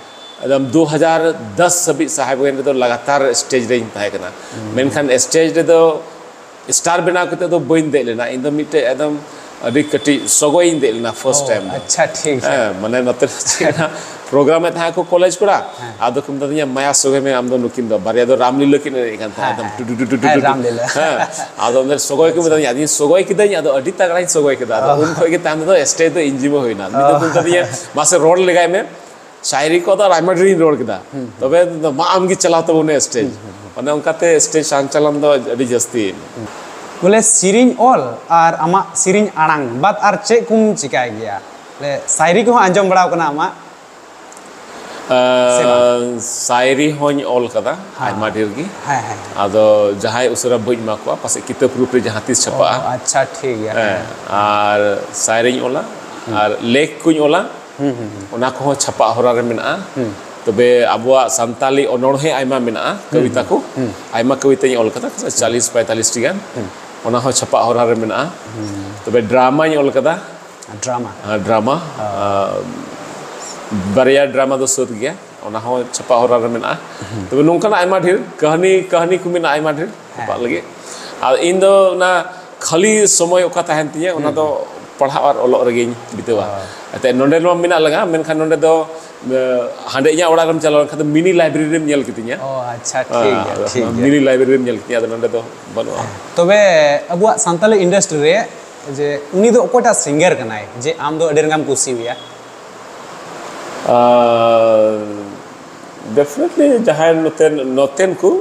ᱮᱠᱫᱚᱢ ᱫᱩ ᱦᱟᱡᱟᱨ ᱫᱚᱥ ᱦᱟᱹᱵᱤᱡ ᱥᱟᱦᱮᱵᱽᱜᱚᱸᱡᱽ ᱨᱮᱫᱚ ᱞᱟᱜᱟᱛᱟᱨ stage ᱨᱮᱧ ᱛᱟᱦᱮᱸ ᱠᱟᱱᱟ᱾ ᱢᱮᱱᱠᱷᱟᱱ stage ᱨᱮᱫᱚ star ᱵᱮᱱᱟᱣ ᱠᱟᱛᱮ ᱫᱚ ᱵᱟᱹᱧ ᱫᱮᱡ ᱞᱮᱱᱟ᱾ ᱤᱧ ᱫᱚ ᱢᱤᱫᱴᱮᱡ ᱮᱠᱫᱚᱢ ᱟᱹᱰᱤ ᱠᱟᱹᱴᱤᱡ ᱥᱚᱜᱚᱭᱤᱧ ᱫᱮᱡ ᱞᱮᱱᱟ first ᱚ, time ᱫᱚ᱾ ᱟᱪᱪᱷᱟ, ᱴᱷᱤᱠ ᱜᱮᱭᱟ᱾ ᱦᱮᱸ, ᱢᱟᱱᱮ ᱱᱚᱛᱮ ᱪᱮᱫ ᱱᱟ program ᱮ ᱛᱟᱦᱮᱸ ᱠᱚ college ᱠᱚᱲᱟ, ᱦᱮᱸ᱾ ᱟᱫᱚ ᱠᱚ ᱢᱮᱛᱟᱫᱤᱧᱟ, "ᱢᱟᱭᱟ ᱥᱚᱜᱚᱭ ᱢᱮ ᱟᱢ ᱫᱚ ᱱᱩᱠᱤᱱ ᱫᱚ, ᱵᱟᱨᱭᱟ ᱫᱚ ᱨᱟᱢᱞᱤᱞᱟᱹ ᱠᱤᱱ ᱮᱱᱮᱡ ᱠᱟᱱ ᱛᱟᱦᱮᱸ, ᱦᱮᱸ, ᱮᱠᱫᱚᱢ ᱦᱮᱸ᱾ ᱴᱩᱰᱩ ᱴᱩᱰᱩ ᱦᱮᱸ, ᱴᱩᱰᱩ ᱴᱩᱰᱩ᱾" ᱨᱟᱢᱞᱤᱞᱟᱹ᱾ ᱦᱮᱸ, ᱟᱫᱚ ᱚᱸᱰᱮ ᱥᱚᱜᱚᱭ ᱠᱚ ᱢᱮᱛᱟᱫᱤᱧᱟ, ᱟᱫᱚᱧ ᱥᱚᱜᱚᱭ ᱠᱮᱫᱟᱹᱧ, ᱟᱫᱚ ᱟᱹᱰᱤ ᱛᱟᱜᱲᱟᱧ ᱥᱚᱜᱚᱭ ᱠᱮᱫᱟ᱾ ᱟᱫᱚ ᱚ᱾ ᱩᱱ ᱠᱷᱚᱡ ᱜᱮ ᱛᱟᱭᱚᱢ ᱛᱮᱫᱚ stage ᱫᱚ ᱤᱧ ᱡᱤᱢᱟᱹ ᱦᱩᱭᱱᱟ᱾ ᱢᱤᱫ ᱫᱚ ᱚ᱾ ᱠᱚ ᱢᱮᱛᱟᱫᱤᱧᱟ, "ᱢᱟᱥᱮ ᱨᱚᱲ ᱞᱮᱜᱟᱭ ᱢᱮ, ᱥᱟᱭᱨᱤ ᱠᱚ ᱫᱚ ᱟᱨ ᱟᱭᱢᱟ ᱰᱷᱮᱨᱤᱧ ᱨᱚᱲ ᱠᱮᱫᱟ, ᱛᱚᱵᱮ ᱢᱟ ᱟᱢ ᱜᱮ ᱪᱟᱞᱟᱣ ᱛᱟᱵᱚᱱ ᱢᱮ stage᱾" ᱚᱱᱮ ᱚᱱᱠᱟᱛᱮ stage ᱥᱟᱱᱪᱟᱞᱚᱱ ᱫᱚ ᱟᱹᱰᱤ ᱡᱟᱹᱥᱛᱤ᱾ ᱵᱚᱞᱮ ᱥᱮᱨᱮᱧ ᱚᱞ ᱟᱨ ᱟᱢᱟᱜ ᱥᱮᱨᱮᱧ ᱟᱲᱟᱝ ᱵᱟᱫ ᱟᱨ ᱪᱮᱫ ᱠᱚᱢ ᱪᱤᱠᱟᱭ ᱜᱮᱭᱟ? ᱵᱚᱞᱮ ᱥᱟᱭᱨᱤ ᱠᱚᱦᱚᱸ ᱟᱸᱡᱚᱢ ᱵᱟᱲᱟᱣ ᱠᱟᱱᱟ ᱟᱢᱟᱜ? ᱥᱮ ᱵᱟᱝ? ᱟᱸ, ᱥᱟᱭᱨᱤ ᱦᱚᱸᱧ ᱚᱞ ᱠᱟᱫᱟ ᱦᱮᱸ᱾ ᱟᱭᱢᱟ ᱰᱷᱮᱨ ᱜᱮ᱾ ᱦᱮᱸ, ᱦᱮᱸ᱾ ᱟᱫᱚ ᱡᱟᱦᱟᱸᱭ ᱩᱥᱟᱹᱨᱟ ᱵᱟᱹᱧ ᱮᱢᱟ ᱠᱚᱣᱟ, ᱯᱟᱥᱮᱡ ᱠᱤᱛᱟᱹᱵ ᱨᱩᱯ ᱨᱮ ᱡᱟᱦᱟᱸ ᱛᱤᱥ ᱪᱷᱟᱯᱟᱜᱼᱟ᱾ ᱚ, ᱟᱪᱪᱷᱟ, ᱴᱷᱤᱠ ᱜᱮᱭᱟ᱾ ᱦᱮᱸ, ᱟᱨ ᱥᱟᱭᱨᱤᱧ ᱚᱞᱟ, ᱟᱨ ᱞᱮᱠ ᱠᱚᱧ ᱚᱞᱟ, ᱚᱱᱟ ᱠᱚᱦᱚᱸ ᱪᱷᱟᱯᱟ ᱦᱚᱨᱟ ᱨᱮ ᱢᱮᱱᱟᱜᱼᱟ᱾ ᱛᱚᱵᱮ ᱟᱵᱚᱣᱟᱜ ᱥᱟᱱᱛᱟᱞᱤ ᱚᱱᱚᱬᱦᱮ ᱟᱭᱢᱟ ᱢᱮᱱᱟᱜᱼᱟ, ᱠᱚᱵᱤᱛᱟ ᱠᱚ, ᱟᱭᱢᱟ ᱠᱚᱵᱤᱛᱟᱧ ᱚᱞ ᱠᱟᱫᱟ, ᱪᱟᱞᱤᱥ ᱯᱚᱸᱭᱛᱟᱞᱤᱥ ᱴᱤ ᱜᱟᱱ, ᱚᱱᱟ ᱦᱚᱸ ᱪᱷᱟᱯᱟ ᱦᱚᱨᱟ ᱨᱮ ᱢᱮᱱᱟᱜᱼᱟ᱾ ᱛᱚᱵᱮ ᱰᱨᱟᱢᱟᱧ ᱚᱞ ᱠᱟᱫᱟ, ᱰᱨᱟᱢᱟ᱾ ᱟᱨ ᱰᱨᱟᱢᱟ, ᱟᱨ ᱵᱟᱨᱭᱟ ᱰᱨᱟᱢᱟ ᱫᱚ ᱥᱟᱹᱛ ᱜᱮᱭᱟ, ᱚᱱᱟ ᱦᱚᱸ ᱪᱷᱟᱯᱟ ᱦᱚᱨᱟ ᱨᱮ ᱢᱮᱱᱟᱜᱼᱟ᱾ ᱛᱚᱵᱮ ᱱᱚᱝᱠᱟᱱᱟᱜ ᱟᱭᱢᱟ ᱰᱷᱮᱨ ᱠᱟᱹᱦᱱᱤ, ᱠᱟᱹᱦᱱᱤ ᱠᱚ ᱢᱮᱱᱟᱜᱼᱟ ᱟᱭᱢᱟ ᱰᱷᱮᱨ ᱪᱷᱟᱯᱟᱜ ᱞᱟᱹᱜᱤᱫ᱾ ᱟᱨ ᱤᱧ ᱫᱚ ᱚᱱᱟ ᱠᱷᱟᱹᱞᱤ ᱥᱚᱢᱚᱭ ᱚᱠᱟ ᱛᱟᱦᱮᱱ ᱛᱤᱧᱟᱹ, ᱚᱱᱟ ᱫᱚ ᱯᱟᱲᱦᱟᱣ ᱟᱨ ᱚᱞᱚᱜ ᱨᱮᱜᱮᱧ ᱵᱤᱛᱟᱹᱣᱟ᱾ ᱮᱱᱛᱮᱫ ᱱᱚᱰᱮ ᱱᱚᱣᱟ ᱢᱮᱱᱟᱜ ᱞᱟᱜᱟ, ᱢᱮᱱᱠᱷᱟᱱ ᱱᱚᱰᱮ ᱫᱚ, ᱮ, ᱦᱟᱸᱰᱮ ᱤᱧᱟᱹᱜ ᱚᱲᱟᱜ ᱨᱮᱢ ᱪᱟᱞᱟᱣ ᱞᱮᱱᱠᱷᱟᱱ ᱫᱚ ᱢᱤᱱᱤ ᱞᱟᱭᱵᱨᱮᱨᱤ ᱨᱮᱢ ᱧᱮᱞ ᱠᱤᱫᱤᱧᱟ᱾ ᱚ, ᱟᱪᱪᱷᱟ, ᱴᱷᱤᱠ ᱜᱮᱭᱟ, ᱴᱷᱤᱠ ᱜᱮᱭᱟ᱾ ᱢᱤᱱᱤ ᱞᱟᱭᱵᱨᱮᱨᱤ ᱨᱮᱢ ᱧᱮᱞ ᱠᱤᱫᱤᱧᱟ, ᱟᱫᱚ ᱱᱚᱰᱮ ᱫᱚ ᱵᱟᱹᱱᱩᱜᱼᱟ᱾ ᱛᱚᱵᱮ ᱟᱵᱚᱣᱟᱜ ᱥᱟᱱᱛᱟᱞᱤ ᱤᱱᱰᱟᱥᱴᱨᱤ ᱨᱮ ᱡᱮ ᱩᱱᱤ ᱫᱚ ᱚᱠᱚᱭᱴᱟᱜ ᱥᱤᱝᱜᱟᱨ ᱠᱟᱱᱟᱭ ᱡᱮ ᱟᱢ ᱫᱚ ᱟᱹᱰᱤ ᱨᱟᱸᱜᱟᱢ ᱠᱩᱥᱤᱣᱟᱭᱟ? ᱰᱮᱯᱷᱤᱱᱮᱴᱞᱤ ᱡᱟᱦᱟᱸᱭ ᱱᱚᱛᱮᱱ, ᱱᱚᱛᱮᱱ ᱠᱚ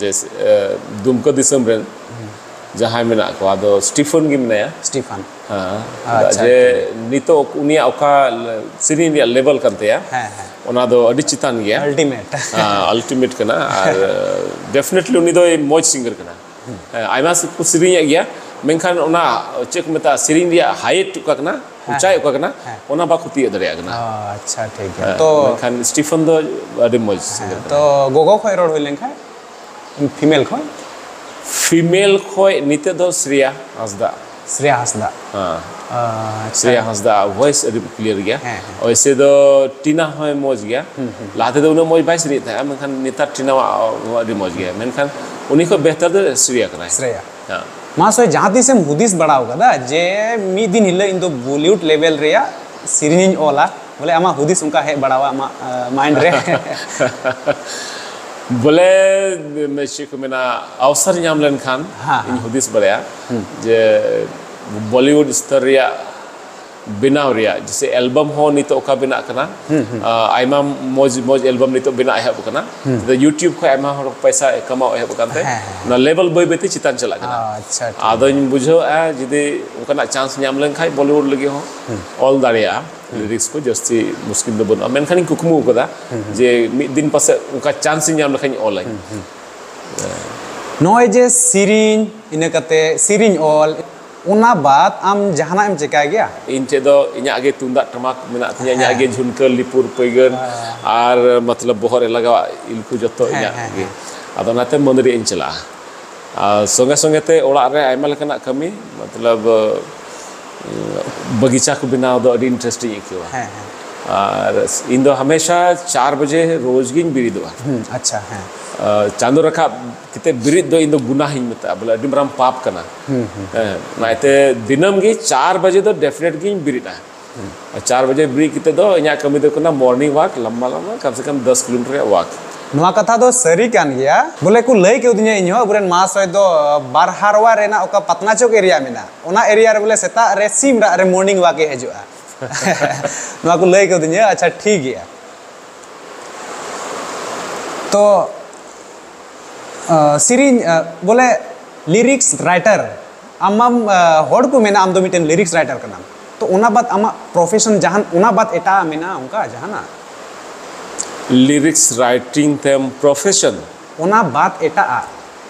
ᱡᱮ, ᱮ, ᱫᱩᱢᱠᱟᱹ ᱫᱤᱥᱚᱢ ᱨᱮᱱ ᱡᱟᱦᱟᱸᱭ ᱢᱮᱱᱟᱜ ᱠᱚᱣᱟ, ᱟᱫᱚ ᱥᱴᱤᱯᱷᱟᱱ ᱜᱮ ᱢᱮᱱᱟᱭᱟ᱾ ᱥᱴᱤᱯᱷᱟᱱ᱾ ᱦᱮᱸ, ᱟᱪᱪᱷᱟ, ᱡᱮ ᱴᱷᱤᱠ᱾ ᱱᱤᱛᱚᱜ ᱩᱱᱤᱭᱟᱜ ᱚᱠᱟ ᱥᱮᱨᱮᱧ ᱨᱮᱭᱟᱜ ᱞᱮᱵᱮᱞ ᱠᱟᱱ ᱛᱟᱭᱟ, ᱦᱮᱸ, ᱦᱮᱸ᱾ ᱚᱱᱟ ᱫᱚ ᱟᱹᱰᱤ ᱪᱮᱛᱟᱱ ᱜᱮᱭᱟ᱾ ᱟᱞᱴᱤᱢᱮᱴ᱾ ᱦᱮᱸ, ᱟᱞᱴᱤᱢᱮᱴ ᱠᱟᱱᱟ᱾ ᱟᱨ ᱰᱮᱯᱷᱤᱱᱮᱴᱞᱤ ᱩᱱᱤ ᱫᱚᱭ ᱢᱚᱡᱽ ᱥᱤᱝᱜᱟᱨ ᱠᱟᱱᱟ᱾ ᱦᱮᱸ, ᱟᱭᱢᱟ ᱠᱚ ᱥᱮᱨᱮᱧᱮᱫ ᱜᱮᱭᱟ, ᱢᱮᱱᱠᱷᱟᱱ ᱚᱱᱟ ᱪᱮᱫ ᱠᱚ ᱢᱮᱛᱟᱜᱼᱟ, ᱥᱮᱨᱮᱧ ᱨᱮᱭᱟᱜ ᱦᱟᱭᱮᱴ ᱚᱠᱟ ᱠᱟᱱᱟ, ᱦᱮᱸ, ᱩᱪᱟᱭ ᱚᱠᱟ ᱠᱟᱱᱟ, ᱦᱮᱸ᱾ ᱚᱱᱟ ᱵᱟᱠᱚ ᱛᱤᱭᱳᱜ ᱫᱟᱲᱮᱭᱟᱜ ᱠᱟᱱᱟ᱾ ᱚ, ᱟᱪᱪᱷᱟ, ᱴᱷᱤᱠ ᱜᱮᱭᱟ᱾ ᱦᱮᱸ, ᱛᱚ ᱢᱮᱱᱠᱷᱟᱱ ᱥᱴᱤᱯᱷᱟᱱ ᱫᱚ ᱟᱹᱰᱤ ᱢᱚᱡᱽ ᱥᱤᱝᱜᱟᱨ ᱠᱟᱱᱟ᱾ ᱛᱚ ᱜᱚᱜᱚ ᱠᱷᱚᱡ ᱨᱚᱲ ᱦᱩᱭ ᱞᱮᱱᱠᱷᱟᱱ, ᱯᱷᱤᱢᱮᱞ ᱠᱷᱚᱡ? ᱯᱷᱤᱢᱮᱞ ᱠᱷᱚᱡ ᱱᱤᱛᱚᱜ ᱫᱚ ᱥᱨᱮᱭᱟ ᱦᱟᱸᱥᱫᱟ᱾ ᱥᱨᱮᱭᱟ ᱦᱟᱸᱥᱫᱟ᱾ ᱦᱮᱸ, ᱟᱪᱪᱷᱟ᱾ ᱥᱨᱮᱭᱟ ᱦᱟᱸᱥᱫᱟ ᱟᱜ ᱵᱷᱚᱭᱮᱥ ᱟᱹᱰᱤ ᱠᱞᱤᱭᱟᱨ ᱜᱮᱭᱟ᱾ ᱦᱮᱸ, ᱦᱮᱸ᱾ ᱚᱭᱥᱮ ᱫᱚ ᱴᱤᱱᱟ ᱦᱚᱸᱭ ᱢᱚᱡᱽ ᱜᱮᱭᱟ᱾ ᱞᱟᱦᱟ ᱛᱮᱫᱚ ᱩᱱᱟᱹᱜ ᱢᱚᱡᱽ ᱵᱟᱭ ᱥᱮᱨᱮᱧᱮᱫ ᱛᱟᱦᱮᱸᱜᱼᱟ, ᱢᱮᱱᱠᱷᱟᱱ ᱱᱮᱛᱟᱨ ᱴᱤᱱᱟᱣᱟᱜ ᱟᱹᱰᱤ ᱢᱚᱡᱽ ᱜᱮᱭᱟ᱾ ᱢᱮᱱᱠᱷᱟᱱ ᱩᱱᱤ ᱠᱷᱚᱡ ᱵᱮᱦᱛᱟᱨ ᱫᱚ ᱥᱨᱮᱭᱟ ᱠᱟᱱᱟᱭ᱾ ᱥᱨᱮᱭᱟ᱾ ᱦᱮᱸ᱾ ᱢᱟ ᱥᱚᱭ, ᱡᱟᱦᱟᱸ ᱛᱤᱥᱮᱢ ᱦᱩᱫᱤᱥ ᱵᱟᱲᱟᱣ ᱠᱟᱫᱟ ᱡᱮ ᱢᱤᱫ ᱫᱤᱱ ᱦᱤᱞᱳᱜ ᱤᱧ ᱫᱚ ᱵᱚᱞᱤᱣᱩᱰ ᱞᱮᱵᱮᱞ ᱨᱮᱭᱟᱜ ᱥᱮᱨᱮᱧ ᱤᱧ ᱚᱞᱟ? ᱵᱚᱞᱮ, ᱟᱢᱟᱜ ᱦᱩᱫᱤᱥ ᱚᱱᱠᱟ ᱦᱮᱡ ᱵᱟᱲᱟᱣᱟ ᱟᱢᱟᱜ, ᱟ, ᱢᱟᱭᱤᱱᱰ ᱨᱮ? ᱵᱚᱞᱮ, ᱪᱮᱫ ᱠᱚ ᱢᱮᱱᱟ, ᱟᱣᱥᱟᱨ ᱧᱟᱢ ᱞᱮᱱᱠᱷᱟᱱ ᱦᱮᱸ, ᱦᱮᱸ᱾ ᱤᱧ ᱦᱩᱫᱤᱥ ᱵᱟᱲᱟᱭᱟ ᱡᱮ ᱵᱚᱞᱤᱣᱩᱰ ᱥᱛᱚᱨ ᱨᱮᱭᱟᱜ ᱵᱮᱱᱟᱣ ᱨᱮᱭᱟᱜ, ᱡᱮᱥᱮ ᱮᱞᱵᱟᱢ ᱦᱚᱸ ᱱᱤᱛᱚᱜ ᱚᱠᱟ ᱵᱮᱱᱟᱜ ᱠᱟᱱᱟ, ᱟ, ᱟᱭᱢᱟ ᱢᱚᱡᱽ ᱢᱚᱡᱽ ᱮᱞᱵᱟᱢ ᱱᱤᱛᱚᱜ ᱵᱮᱱᱟᱜ ᱮᱦᱚᱵ ᱠᱟᱱᱟ᱾ ᱛᱚ YouTube ᱠᱷᱚᱱ ᱟᱭᱢᱟ ᱦᱚᱲ ᱯᱚᱭᱥᱟ ᱠᱟᱢᱟᱣ ᱮᱦᱚᱵ ᱠᱟᱱ ᱛᱮ ᱦᱮᱸ, ᱦᱮᱸ᱾ ᱚᱱᱟ ᱞᱮᱵᱮᱞ ᱵᱟᱹᱭ ᱵᱟᱹᱭ ᱛᱮ ᱪᱮᱛᱟᱱ ᱪᱟᱞᱟᱜ ᱠᱟᱱᱟ᱾ ᱟᱪᱪᱷᱟ, ᱴᱷᱤᱠ᱾ ᱟᱫᱚᱧ ᱵᱩᱡᱷᱟᱹᱣᱮᱫᱼᱟ ᱡᱩᱫᱤ ᱚᱱᱠᱟᱱᱟᱜ ᱪᱟᱱᱥ ᱧᱟᱢ ᱞᱮᱱᱠᱷᱟᱱ ᱵᱚᱞᱤᱣᱩᱰ ᱞᱟᱹᱜᱤᱫ ᱦᱚᱸ ᱚᱞ ᱫᱟᱲᱮᱭᱟᱜᱼᱟ᱾ ᱞᱤᱨᱤᱠᱥ ᱠᱚ ᱡᱟᱹᱥᱛᱤ ᱢᱩᱥᱠᱤᱞ ᱫᱚ ᱵᱟᱹᱱᱩᱜᱼᱟ, ᱢᱮᱱᱠᱷᱟᱱ ᱤᱧ ᱠᱩᱠᱢᱩ ᱟᱠᱟᱫᱟ ᱡᱮ ᱢᱤᱫ ᱫᱤᱱ ᱯᱟᱥᱮᱡ ᱚᱱᱠᱟ ᱪᱟᱱᱥ ᱤᱧ ᱧᱟᱢ ᱞᱮᱠᱷᱟᱱ ᱤᱧ ᱚᱞᱟᱹᱧ᱾ ᱱᱚᱜᱼᱚᱭ ᱡᱮ ᱥᱮᱨᱮᱧ, ᱤᱱᱟᱹ ᱠᱟᱛᱮ ᱥᱮᱨᱮᱧ ᱚᱞ, ᱚᱱᱟ ᱵᱟᱫ ᱟᱢ ᱡᱟᱦᱟᱱᱟᱜ ᱮᱢ ᱪᱮᱠᱟᱭ ᱜᱮᱭᱟ? ᱤᱧ ᱴᱷᱮᱡ ᱫᱚ ᱤᱧᱟᱹᱜ ᱜᱮ ᱛᱩᱢᱫᱟᱜ ᱴᱟᱢᱟᱠ ᱢᱮᱱᱟᱜ ᱛᱤᱧᱟ, ᱤᱧᱟᱹᱜ ᱦᱮᱸ᱾ ᱜᱮ ᱡᱷᱩᱱᱠᱟᱹ, ᱞᱤᱯᱩᱨ, ᱯᱟᱹᱭᱜᱟᱹᱨ ᱦᱮᱸ᱾ ᱟᱨ ᱢᱚᱛᱞᱚᱵ ᱵᱚᱦᱚᱜ ᱨᱮ ᱞᱟᱜᱟᱣᱟᱜ ᱤᱞᱠᱷᱩ ᱡᱚᱛᱚ ᱦᱮᱸ, ᱤᱧᱟᱹᱜ ᱦᱮᱸ, ᱜᱮ᱾ ᱦᱮᱸ᱾ ᱟᱫᱚ ᱚᱱᱟᱛᱮ ᱢᱟᱹᱫᱟᱹᱲᱤᱭᱟᱹᱜ ᱤᱧ ᱪᱟᱞᱟᱜᱼᱟ᱾ ᱟᱨ ᱥᱚᱸᱜᱮ ᱥᱚᱸᱜᱮ ᱛᱮ ᱚᱲᱟᱜ ᱨᱮ ᱟᱭᱢᱟ ᱞᱮᱠᱟᱱᱟᱜ ᱠᱟᱹᱢᱤ, ᱢᱚᱛᱞᱚᱵ, ᱵᱟᱜᱤᱪᱟ ᱠᱚ ᱵᱮᱱᱟᱣ ᱫᱚ ᱟᱹᱰᱤ interest ᱤᱧ ᱟᱹᱭᱠᱟᱹᱣᱟ᱾ ᱦᱮᱸ, ᱦᱮᱸ᱾ ᱟᱨ ᱤᱧ ᱫᱚ ᱦᱟᱢᱮᱥᱟ ᱪᱟᱨ ᱵᱟᱡᱮ ᱨᱳᱡᱽ ᱜᱤᱧ ᱵᱮᱨᱮᱫᱚᱜᱼᱟ᱾ ᱦᱩᱸ, ᱟᱪᱪᱷᱟ, ᱦᱮᱸ᱾ ᱟᱨ ᱪᱟᱸᱫᱚ ᱨᱟᱠᱟᱵ ᱠᱟᱛᱮ ᱵᱮᱨᱮᱫ ᱫᱚ ᱤᱧ ᱫᱚ ᱜᱩᱱᱟᱦ ᱤᱧ ᱢᱮᱛᱟᱜᱼᱟ, ᱵᱚᱞᱮ ᱟᱹᱰᱤ ᱢᱟᱨᱟᱝ ᱯᱟᱯ ᱠᱟᱱᱟ᱾ ᱦᱩᱸ, ᱦᱩᱸ᱾ ᱦᱮᱸ, ᱚᱱᱟᱛᱮ ᱫᱤᱱᱟᱹᱢ ᱜᱮ ᱪᱟᱨ ᱵᱟᱡᱮ ᱫᱚ definite ᱜᱤᱧ ᱵᱮᱨᱮᱫᱼᱟ᱾ ᱦᱩᱸ᱾ ᱟᱨ ᱪᱟᱨ ᱵᱟᱡᱮ ᱵᱮᱨᱮᱫ ᱠᱟᱛᱮ ᱫᱚ ᱤᱧᱟᱹᱜ ᱠᱟᱹᱢᱤ ᱫᱚ ᱠᱟᱱᱟ morning walk, ᱞᱟᱢᱵᱟ ᱞᱟᱢᱵᱟ, ᱠᱟᱢ ᱥᱮ ᱠᱟᱢ ᱫᱚᱥ ᱠᱤᱞᱳᱢᱤᱴᱟᱨ ᱨᱮᱭᱟᱜ walk᱾ ᱱᱚᱣᱟ ᱠᱟᱛᱷᱟ ᱫᱚ ᱥᱟᱹᱨᱤ ᱠᱟᱱ ᱜᱮᱭᱟ᱾ ᱵᱚᱞᱮ ᱠᱚ ᱞᱟᱹᱭ ᱠᱟᱣᱫᱤᱧᱟ ᱤᱧ ᱦᱚᱸ, ᱟᱵᱚᱨᱮᱱ ᱢᱟᱦᱟᱥᱚᱭ ᱫᱚ ᱵᱟᱨᱦᱟᱨᱣᱟ ᱨᱮᱱᱟᱜ ᱚᱠᱟ ᱯᱟᱛᱱᱟᱪᱚᱠ area ᱢᱮᱱᱟᱜᱼᱟ, ᱚᱱᱟ area ᱨᱮ ᱵᱚᱞᱮ ᱥᱮᱛᱟᱜ ᱨᱮ ᱥᱤᱢ ᱨᱟᱜ ᱨᱮ morning walk ᱮ ᱦᱤᱡᱩᱜᱼᱟ᱾ ᱱᱚᱣᱟ ᱠᱚ ᱞᱟᱹᱭ ᱠᱟᱣᱫᱤᱧᱟ᱾ ᱟᱪᱪᱷᱟ, ᱴᱷᱤᱠ ᱜᱮᱭᱟ᱾ ᱛᱚ, ᱟ, ᱥᱮᱨᱮᱧ, ᱟ, ᱵᱚᱞᱮ lyrics writer, ᱟᱢ ᱢᱟᱢ, ᱟ, ᱦᱚᱲ ᱠᱚ ᱢᱮᱱᱟ ᱟᱢ ᱫᱚ ᱢᱤᱫᱴᱮᱱ lyrics writer ᱠᱟᱱᱟᱢ᱾ ᱛᱚ, ᱚᱱᱟ ᱵᱟᱫ ᱟᱢᱟᱜ profession ᱡᱟᱦᱟᱱ, ᱚᱱᱟ ᱵᱟᱫ ᱮᱴᱟᱜ ᱢᱮᱱᱟᱜᱼᱟ ᱚᱱᱠᱟ ᱡᱟᱦᱟᱱᱟᱜ? Lyrics writing ᱛᱟᱭᱚᱢ profession? ᱚᱱᱟ ᱵᱟᱫ ᱮᱴᱟᱜ ᱟᱜ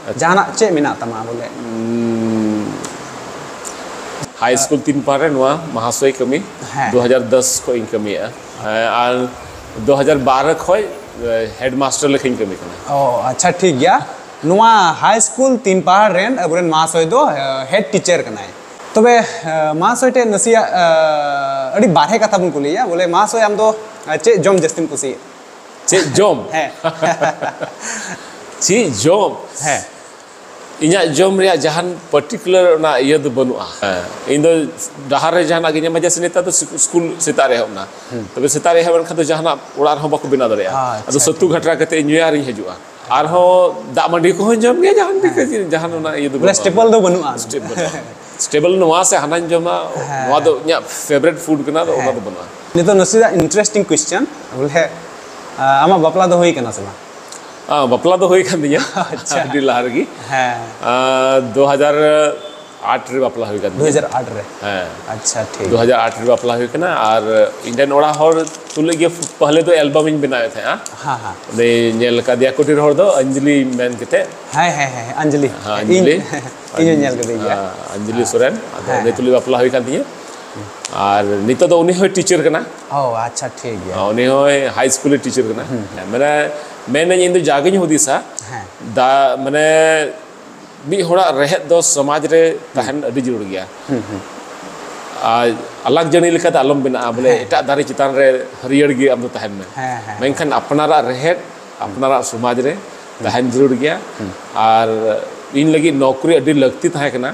ᱟᱪᱪᱷᱟ᱾ ᱡᱟᱦᱟᱱᱟᱜ ᱪᱮᱫ ᱢᱮᱱᱟᱜ ᱛᱟᱢᱟ ᱵᱚᱞᱮ? ᱦᱟᱭ ᱥᱠᱩᱞ ᱛᱤᱱ ᱯᱟᱦᱟᱨ ᱨᱮ ᱱᱚᱣᱟ ᱢᱟᱦᱟᱥᱚᱭ ᱠᱟᱹᱢᱤ ᱦᱮᱸ᱾ ᱫᱩ ᱦᱟᱡᱟᱨ ᱫᱚᱥ ᱠᱷᱚᱱ ᱤᱧ ᱠᱟᱹᱢᱤᱭᱮᱫᱼᱟ᱾ ᱦᱮᱸ, ᱟᱨ ᱫᱩ ᱦᱟᱡᱟᱨ ᱵᱟᱨᱚ ᱠᱷᱚᱱ, ᱮ, headmaster ᱞᱮᱠᱟᱧ ᱠᱟᱹᱢᱤ ᱠᱟᱱᱟ᱾ ᱚ, ᱟᱪᱪᱷᱟ, ᱴᱷᱤᱠ ᱜᱮᱭᱟ᱾ ᱱᱚᱣᱟ ᱦᱟᱭ ᱥᱠᱩᱞ ᱛᱤᱱ ᱯᱟᱦᱟᱨ ᱨᱮᱱ ᱟᱵᱚᱨᱮᱱ ᱢᱟᱦᱟᱥᱚᱭ ᱫᱚ, ᱮ, head teacher ᱠᱟᱱᱟᱭ᱾ ᱛᱚᱵᱮ, ᱮ, ᱢᱟᱦᱟᱥᱚᱭ ᱴᱷᱮᱱ ᱱᱟᱥᱮᱭᱟᱜ, ᱮ, ᱟᱹᱰᱤ ᱵᱟᱨᱦᱮ ᱠᱟᱛᱷᱟ ᱵᱚᱱ ᱠᱩᱞᱤᱭᱮᱭᱟ, ᱵᱚᱞᱮ, ᱢᱟᱦᱟᱥᱚᱭ, ᱟᱢ ᱫᱚ, ᱮ, ᱪᱮᱫ ᱡᱚᱢ ᱡᱟᱹᱥᱛᱤᱢ ᱠᱩᱥᱤᱭᱟᱜᱼᱟ? ᱪᱮᱫ ᱡᱚᱢ? ᱦᱮᱸ᱾ ᱪᱮᱫ ᱡᱚᱢ? ᱦᱮᱸ᱾ ᱤᱧᱟᱹᱜ ᱡᱚᱢ ᱨᱮᱭᱟᱜ ᱡᱟᱦᱟᱱ particular ᱚᱱᱟ ᱤᱭᱟᱹ ᱫᱚ ᱵᱟᱹᱱᱩᱜᱼᱟ᱾ ᱦᱮᱸ᱾ ᱤᱧ ᱫᱚ ᱰᱟᱦᱟᱨ ᱨᱮ ᱡᱟᱦᱟᱱᱟᱜ ᱜᱮ ᱧᱟᱢᱟ, ᱡᱮᱭᱥᱮ ᱱᱮᱛᱟᱨ ᱫᱚ ᱥᱠᱩ-, ᱥᱠᱩᱞ ᱥᱮᱛᱟᱜ ᱨᱮ ᱮᱦᱚᱵ ᱮᱱᱟ᱾ ᱦᱩᱸ᱾ ᱛᱚᱵᱮ ᱥᱮᱛᱟᱜ ᱨᱮ ᱮᱦᱚᱵ ᱮᱱᱠᱷᱟᱱ ᱫᱚ ᱡᱟᱦᱟᱱᱟᱜ ᱚᱲᱟᱜ ᱨᱮᱦᱚᱸ ᱵᱟᱠᱚ ᱵᱮᱱᱟᱣ ᱫᱟᱲᱮᱭᱟᱜᱼᱟ᱾ ᱟᱪᱪᱷᱟ, ᱟᱫᱚ ᱥᱟᱹᱛᱩ ᱟᱪᱪᱷᱟ᱾ ᱜᱷᱟᱴᱨᱟ ᱠᱟᱛᱮ ᱧᱩᱭᱟ ᱟᱨᱤᱧ ᱦᱤᱡᱩᱜᱼᱟ᱾ ᱟᱨᱦᱚᱸ ᱫᱟᱜ ᱢᱟᱹᱰᱤ ᱠᱚᱦᱚᱸ ᱡᱚᱢ ᱜᱮᱭᱟ, ᱡᱟᱦᱟᱱ ᱦᱮᱸ᱾ ᱡᱟᱦᱟᱱ ᱚᱱᱟ ᱤᱭᱟᱹ ᱫᱚ ᱵᱚᱞᱮ ᱵᱟᱹᱱᱩᱜᱼᱟ᱾ Staple ᱫᱚ ᱵᱟᱹᱱᱩᱜᱼᱟ᱾ Staple ᱫᱚ᱾ Staple ᱱᱚᱣᱟ ᱥᱮ ᱦᱟᱱᱟᱧ ᱡᱚᱢᱟ, ᱦᱮᱸ᱾ ᱱᱚᱣᱟ ᱫᱚ ᱤᱧᱟᱹᱜ favourite food ᱠᱟᱱᱟ, ᱟᱫᱚ ᱚᱱᱟ ᱦᱮᱸ᱾ ᱫᱚ ᱵᱟᱹᱱᱩᱜᱼᱟ᱾ ᱱᱤᱛᱚᱜ ᱱᱟᱥᱮᱭᱟᱜ interesting question, ᱵᱚᱞᱮ, ᱟ, ᱟᱢᱟᱜ ᱵᱟᱯᱞᱟ ᱫᱚ ᱦᱩᱭ ᱠᱟᱱᱟ ᱥᱮ ᱵᱟᱝ? ᱟ, ᱵᱟᱯᱞᱟ ᱫᱚ ᱦᱩᱭ ᱠᱟᱱ ᱛᱤᱧᱟ᱾ ᱟᱪᱪᱷᱟ᱾ ᱟᱹᱰᱤ ᱞᱟᱦᱟ ᱨᱮᱜᱮ᱾ ᱦᱮᱸ᱾ ᱟ, ᱫᱩ ᱦᱟᱡᱟᱨ ᱟᱴ ᱨᱮ ᱵᱟᱯᱞᱟ ᱦᱩᱭ ᱠᱟᱱ ᱛᱤᱧᱟ᱾ ᱫᱩ ᱦᱟᱡᱟᱨ ᱟᱴ ᱨᱮ᱾ ᱦᱮᱸ᱾ ᱟᱪᱪᱷᱟ, ᱴᱷᱤᱠ᱾ ᱫᱩ ᱦᱟᱡᱟᱨ ᱟᱴ ᱨᱮ ᱵᱟᱯᱞᱟ ᱦᱩᱭ ᱠᱟᱱᱟ᱾ ᱟᱨ ᱤᱧ ᱨᱮᱱ ᱚᱲᱟᱜ ᱦᱚᱲ ᱛᱩᱞᱩᱡ ᱜᱮ ᱯᱟᱦᱞᱮ ᱫᱚ ᱮᱞᱵᱟᱢ ᱤᱧ ᱵᱮᱱᱟᱣᱮᱫ ᱛᱟᱦᱮᱸᱜᱼᱟ᱾ ᱦᱮᱸ, ᱦᱮᱸ᱾ ᱩᱱᱤ ᱧᱮᱞ ᱠᱟᱫᱮᱭᱟ ᱠᱩᱴᱤᱨ ᱦᱚᱲ ᱫᱚ ᱚᱧᱡᱞᱤ ᱢᱮᱱ ᱠᱟᱛᱮ᱾ ᱦᱮᱸ, ᱦᱮᱸ, ᱦᱮᱸ, ᱚᱧᱡᱞᱤ᱾ ᱦᱮᱸ, ᱤᱧ ᱚᱧᱡᱞᱤ᱾ ᱤᱧ ᱦᱚᱸᱧ ᱧᱮᱞ ᱠᱟᱫᱮ ᱜᱮᱭᱟ᱾ ᱦᱮᱸ, ᱚᱧᱡᱞᱤ ᱥᱚᱨᱮᱱ᱾ ᱟᱫᱚ ᱦᱮᱸ, ᱩᱱᱤ ᱦᱮᱸ᱾ ᱛᱩᱞᱩᱡ ᱵᱟᱯᱞᱟ ᱦᱩᱭ ᱠᱟᱱ ᱛᱤᱧᱟᱹ᱾ ᱟᱨ ᱱᱤᱛᱚᱜ ᱫᱚ ᱩᱱᱤ ᱦᱚᱸᱭ ᱴᱤᱪᱟᱨ ᱠᱟᱱᱟ᱾ ᱚ, ᱟᱪᱪᱷᱟ, ᱴᱷᱤᱠ ᱜᱮᱭᱟ᱾ ᱩᱱᱤ ᱦᱚᱸᱭ ᱦᱟᱭ ᱥᱠᱩᱞ ᱨᱮ ᱴᱤᱪᱟᱨ ᱠᱟᱱᱟ᱾ ᱦᱮᱸ, ᱢᱟᱱᱮ ᱢᱮᱱᱟᱹᱧ ᱤᱧ ᱫᱚ ᱡᱟᱜᱤᱧ ᱦᱩᱫᱤᱥᱟ, ᱦᱮᱸ᱾ ᱫᱟ ᱢᱟᱱᱮ ᱢᱤᱫ ᱦᱚᱲᱟᱜ ᱨᱮᱦᱮᱫ ᱫᱚ ᱥᱚᱢᱟᱡᱽ ᱨᱮ ᱛᱟᱦᱮᱱ ᱟᱹᱰᱤ ᱡᱟᱹᱨᱩᱲ ᱜᱮᱭᱟ᱾ ᱦᱩᱸ, ᱦᱩᱸ᱾ ᱟᱨ ᱟᱞᱟᱜᱽ ᱡᱟᱹᱲᱤ ᱞᱮᱠᱟᱛᱮ ᱟᱞᱚᱢ ᱵᱮᱱᱟᱜᱼᱟ, ᱵᱚᱞᱮ ᱦᱮᱸ᱾ ᱮᱴᱟᱜ ᱫᱟᱨᱮ ᱪᱮᱛᱟᱱ ᱨᱮ ᱦᱟᱹᱨᱭᱟᱹᱲ ᱜᱮ ᱟᱢ ᱫᱚ ᱛᱟᱦᱮᱱ ᱢᱮ᱾ ᱦᱮᱸ, ᱦᱮᱸ᱾ ᱢᱮᱱᱠᱷᱟᱱ ᱟᱯᱱᱟᱨᱟᱜ ᱨᱮᱦᱮᱫ, ᱟᱯᱱᱟᱨᱟᱜ ᱥᱚᱢᱟᱡᱽ ᱨᱮ ᱛᱟᱦᱮᱱ ᱡᱟᱹᱨᱩᱲ ᱜᱮᱭᱟ᱾ ᱟᱨ ᱤᱧ ᱞᱟᱹᱜᱤᱫ ᱱᱚᱠᱨᱤ ᱟᱹᱰᱤ ᱞᱟᱹᱠᱛᱤ ᱛᱟᱦᱮᱸ ᱠᱟᱱᱟ,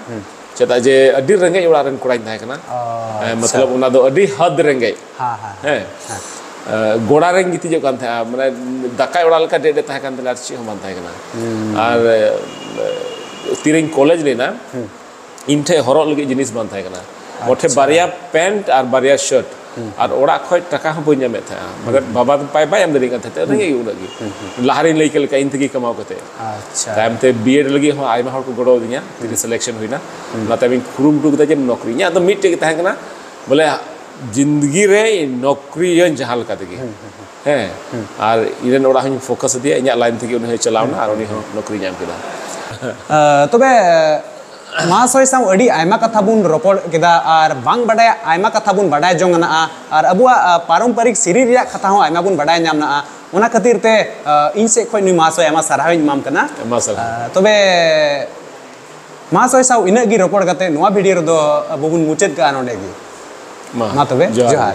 ᱪᱮᱫᱟᱜ ᱡᱮ ᱟᱹᱰᱤ ᱨᱮᱸᱜᱮᱡ ᱚᱲᱟᱜ ᱨᱮᱱ ᱠᱚᱲᱟᱧ ᱛᱟᱦᱮᱸ ᱠᱟᱱᱟ᱾ ᱚ, ᱦᱮᱸ, ᱟᱪᱪᱷᱟ᱾ ᱢᱚᱛᱞᱚᱵ ᱚᱱᱟ ᱫᱚ ᱟᱹᱰᱤ ᱦᱟᱫ ᱨᱮᱸᱜᱮᱡ᱾ ᱦᱮᱸ, ᱦᱮᱸ᱾ ᱦᱮᱸ᱾ ᱮ, ᱜᱚᱲᱟ ᱨᱮᱧ ᱜᱤᱛᱤᱡᱚᱜ ᱠᱟᱱ ᱛᱟᱦᱮᱸᱜᱼᱟ, ᱢᱟᱱᱮ ᱫᱟᱠᱟᱭ ᱚᱲᱟᱜ ᱞᱮᱠᱟ ᱰᱮᱰ ᱮ ᱛᱟᱦᱮᱸ ᱠᱟᱱ ᱛᱟᱞᱮᱭᱟ, ᱟᱨ ᱪᱮᱫ ᱦᱚᱸ ᱵᱟᱝ ᱛᱟᱦᱮᱸ ᱠᱟᱱᱟ᱾ ᱟᱨ ᱮ, ᱛᱤᱨᱮᱧ ᱠᱚᱞᱮᱡᱽ ᱞᱮᱱᱟ, ᱤᱧ ᱴᱷᱮᱡ ᱦᱚᱨᱚᱜ ᱞᱟᱹᱜᱤᱫ ᱡᱤᱱᱤᱥ ᱵᱟᱝ ᱛᱟᱦᱮᱸ ᱠᱟᱱᱟ᱾ ᱢᱚᱴᱷᱮ ᱟᱪᱪᱷᱟ᱾ ᱵᱟᱨᱭᱟ ᱯᱮᱱᱴ ᱟᱨ ᱵᱟᱨᱭᱟ ᱥᱟᱨᱴ, ᱟᱨ ᱚᱲᱟᱜ ᱠᱷᱚᱡ ᱴᱟᱠᱟ ᱦᱚᱸ ᱵᱟᱹᱧ ᱧᱟᱢᱮᱫ ᱛᱟᱦᱮᱸᱜᱼᱟ᱾ ᱢᱟᱱᱮ ᱵᱟᱵᱟ ᱫᱚ ᱵᱟᱭ, ᱵᱟᱭ ᱮᱢ ᱫᱟᱲᱮᱭᱟᱜ ᱠᱟᱱ ᱛᱟᱦᱮᱸ, ᱨᱮᱸᱜᱮᱡ ᱜᱮ ᱩᱱᱟᱹᱜ ᱜᱮ᱾ ᱞᱟᱦᱟᱨᱮᱧ ᱞᱟᱹᱭ ᱠᱮᱫ ᱞᱮᱠᱟ, ᱤᱧ ᱛᱮᱜᱮ ᱠᱟᱢᱟᱣ ᱠᱟᱛᱮ᱾ ᱟᱪᱪᱷᱟ᱾ ᱛᱟᱭᱚᱢ ᱛᱮ ᱵᱤᱭᱮᱰ ᱞᱟᱹᱜᱤᱫ ᱦᱚᱸ ᱟᱭᱢᱟ ᱦᱚᱲ ᱠᱚ ᱜᱚᱲᱚ ᱟᱹᱫᱤᱧᱟ, ᱛᱤᱨᱮ ᱥᱤᱞᱮᱠᱥᱚᱱ ᱦᱩᱭᱱᱟ᱾ ᱚᱱᱟᱛᱮ ᱤᱧ ᱠᱩᱨᱩᱢᱩᱴᱩ ᱠᱮᱫᱟ ᱡᱮ ᱱᱚᱠᱨᱤ᱾ ᱤᱧᱟᱹᱜ ᱫᱚ ᱢᱤᱫᱴᱮᱡ ᱜᱮ ᱛᱟᱦᱮᱸ ᱠᱟᱱᱟ, ᱵᱚᱞᱮ ᱡᱤᱱᱫᱜᱤ ᱨᱮ ᱱᱚᱠᱨᱤᱭᱟᱹᱧ ᱡᱟᱦᱟᱸ ᱞᱮᱠᱟ ᱛᱮᱜᱮ᱾ ᱦᱮᱸ᱾ ᱟᱨ ᱤᱧ ᱨᱮᱱ ᱚᱲᱟᱜ ᱦᱚᱸᱧ ᱯᱷᱳᱠᱟᱥ ᱟᱫᱮᱭᱟ, ᱤᱧᱟᱹᱜ ᱞᱟᱭᱤᱱ ᱛᱮᱜᱮ ᱩᱱᱤ ᱦᱚᱸᱭ ᱪᱟᱞᱟᱣᱱᱟ ᱟᱨ ᱩᱱᱤ ᱦᱚᱸ ᱱᱚᱠᱨᱤ ᱧᱟᱢ ᱠᱮᱫᱟ᱾ ᱟᱸ, ᱛᱚᱵᱮ ᱢᱟᱦᱟᱥᱚᱭ ᱥᱟᱶ ᱟᱹᱰᱤ ᱟᱭᱢᱟ ᱠᱟᱛᱷᱟ ᱵᱚᱱ ᱨᱚᱯᱚᱲ ᱠᱮᱫᱟ ᱟᱨ ᱵᱟᱝ ᱵᱟᱰᱟᱭᱟᱜ ᱟᱭᱢᱟ ᱠᱟᱛᱷᱟ ᱵᱚᱱ ᱵᱟᱰᱟᱭ ᱡᱚᱝ ᱟᱱᱟᱜᱼᱟ, ᱟᱨ ᱟᱵᱚᱣᱟᱜ, ᱟ, ᱯᱟᱨᱚᱢᱯᱚᱨᱤᱠ ᱥᱮᱨᱮᱧ ᱨᱮᱭᱟᱜ ᱠᱟᱛᱷᱟ ᱦᱚᱸ ᱟᱭᱢᱟ ᱵᱚᱱ ᱵᱟᱰᱟᱭ ᱧᱟᱢ ᱱᱟᱜᱼᱟ᱾ ᱚᱱᱟ ᱠᱷᱟᱹᱛᱤᱨ ᱛᱮ, ᱟ, ᱤᱧ ᱥᱮᱫ ᱠᱷᱚᱱ ᱱᱩᱭ ᱢᱟᱦᱟᱥᱚᱭ ᱟᱭᱢᱟ ᱥᱟᱨᱦᱟᱣ ᱤᱧ ᱮᱢᱟᱢ ᱠᱟᱱᱟ᱾ ᱟᱭᱢᱟ ᱥᱟᱨᱦᱟᱣ᱾ ᱟ, ᱛᱚᱵᱮ ᱢᱟᱦᱟᱥᱚᱭ ᱥᱟᱶ ᱤᱱᱟᱹᱜ ᱜᱮ ᱨᱚᱯᱚᱲ ᱠᱟᱛᱮ ᱱᱚᱣᱟ ᱵᱷᱤᱰᱤᱭᱳ ᱨᱮᱫᱚ ᱟᱵᱚ ᱵᱚᱱ ᱢᱩᱪᱟᱹᱫ ᱠᱟᱜᱼᱟ ᱱᱚᱰᱮ ᱜᱮ᱾ ᱢᱟ ᱛᱚᱵᱮ, ᱡᱚᱦᱟᱨ᱾ ᱡᱚᱦᱟᱨ᱾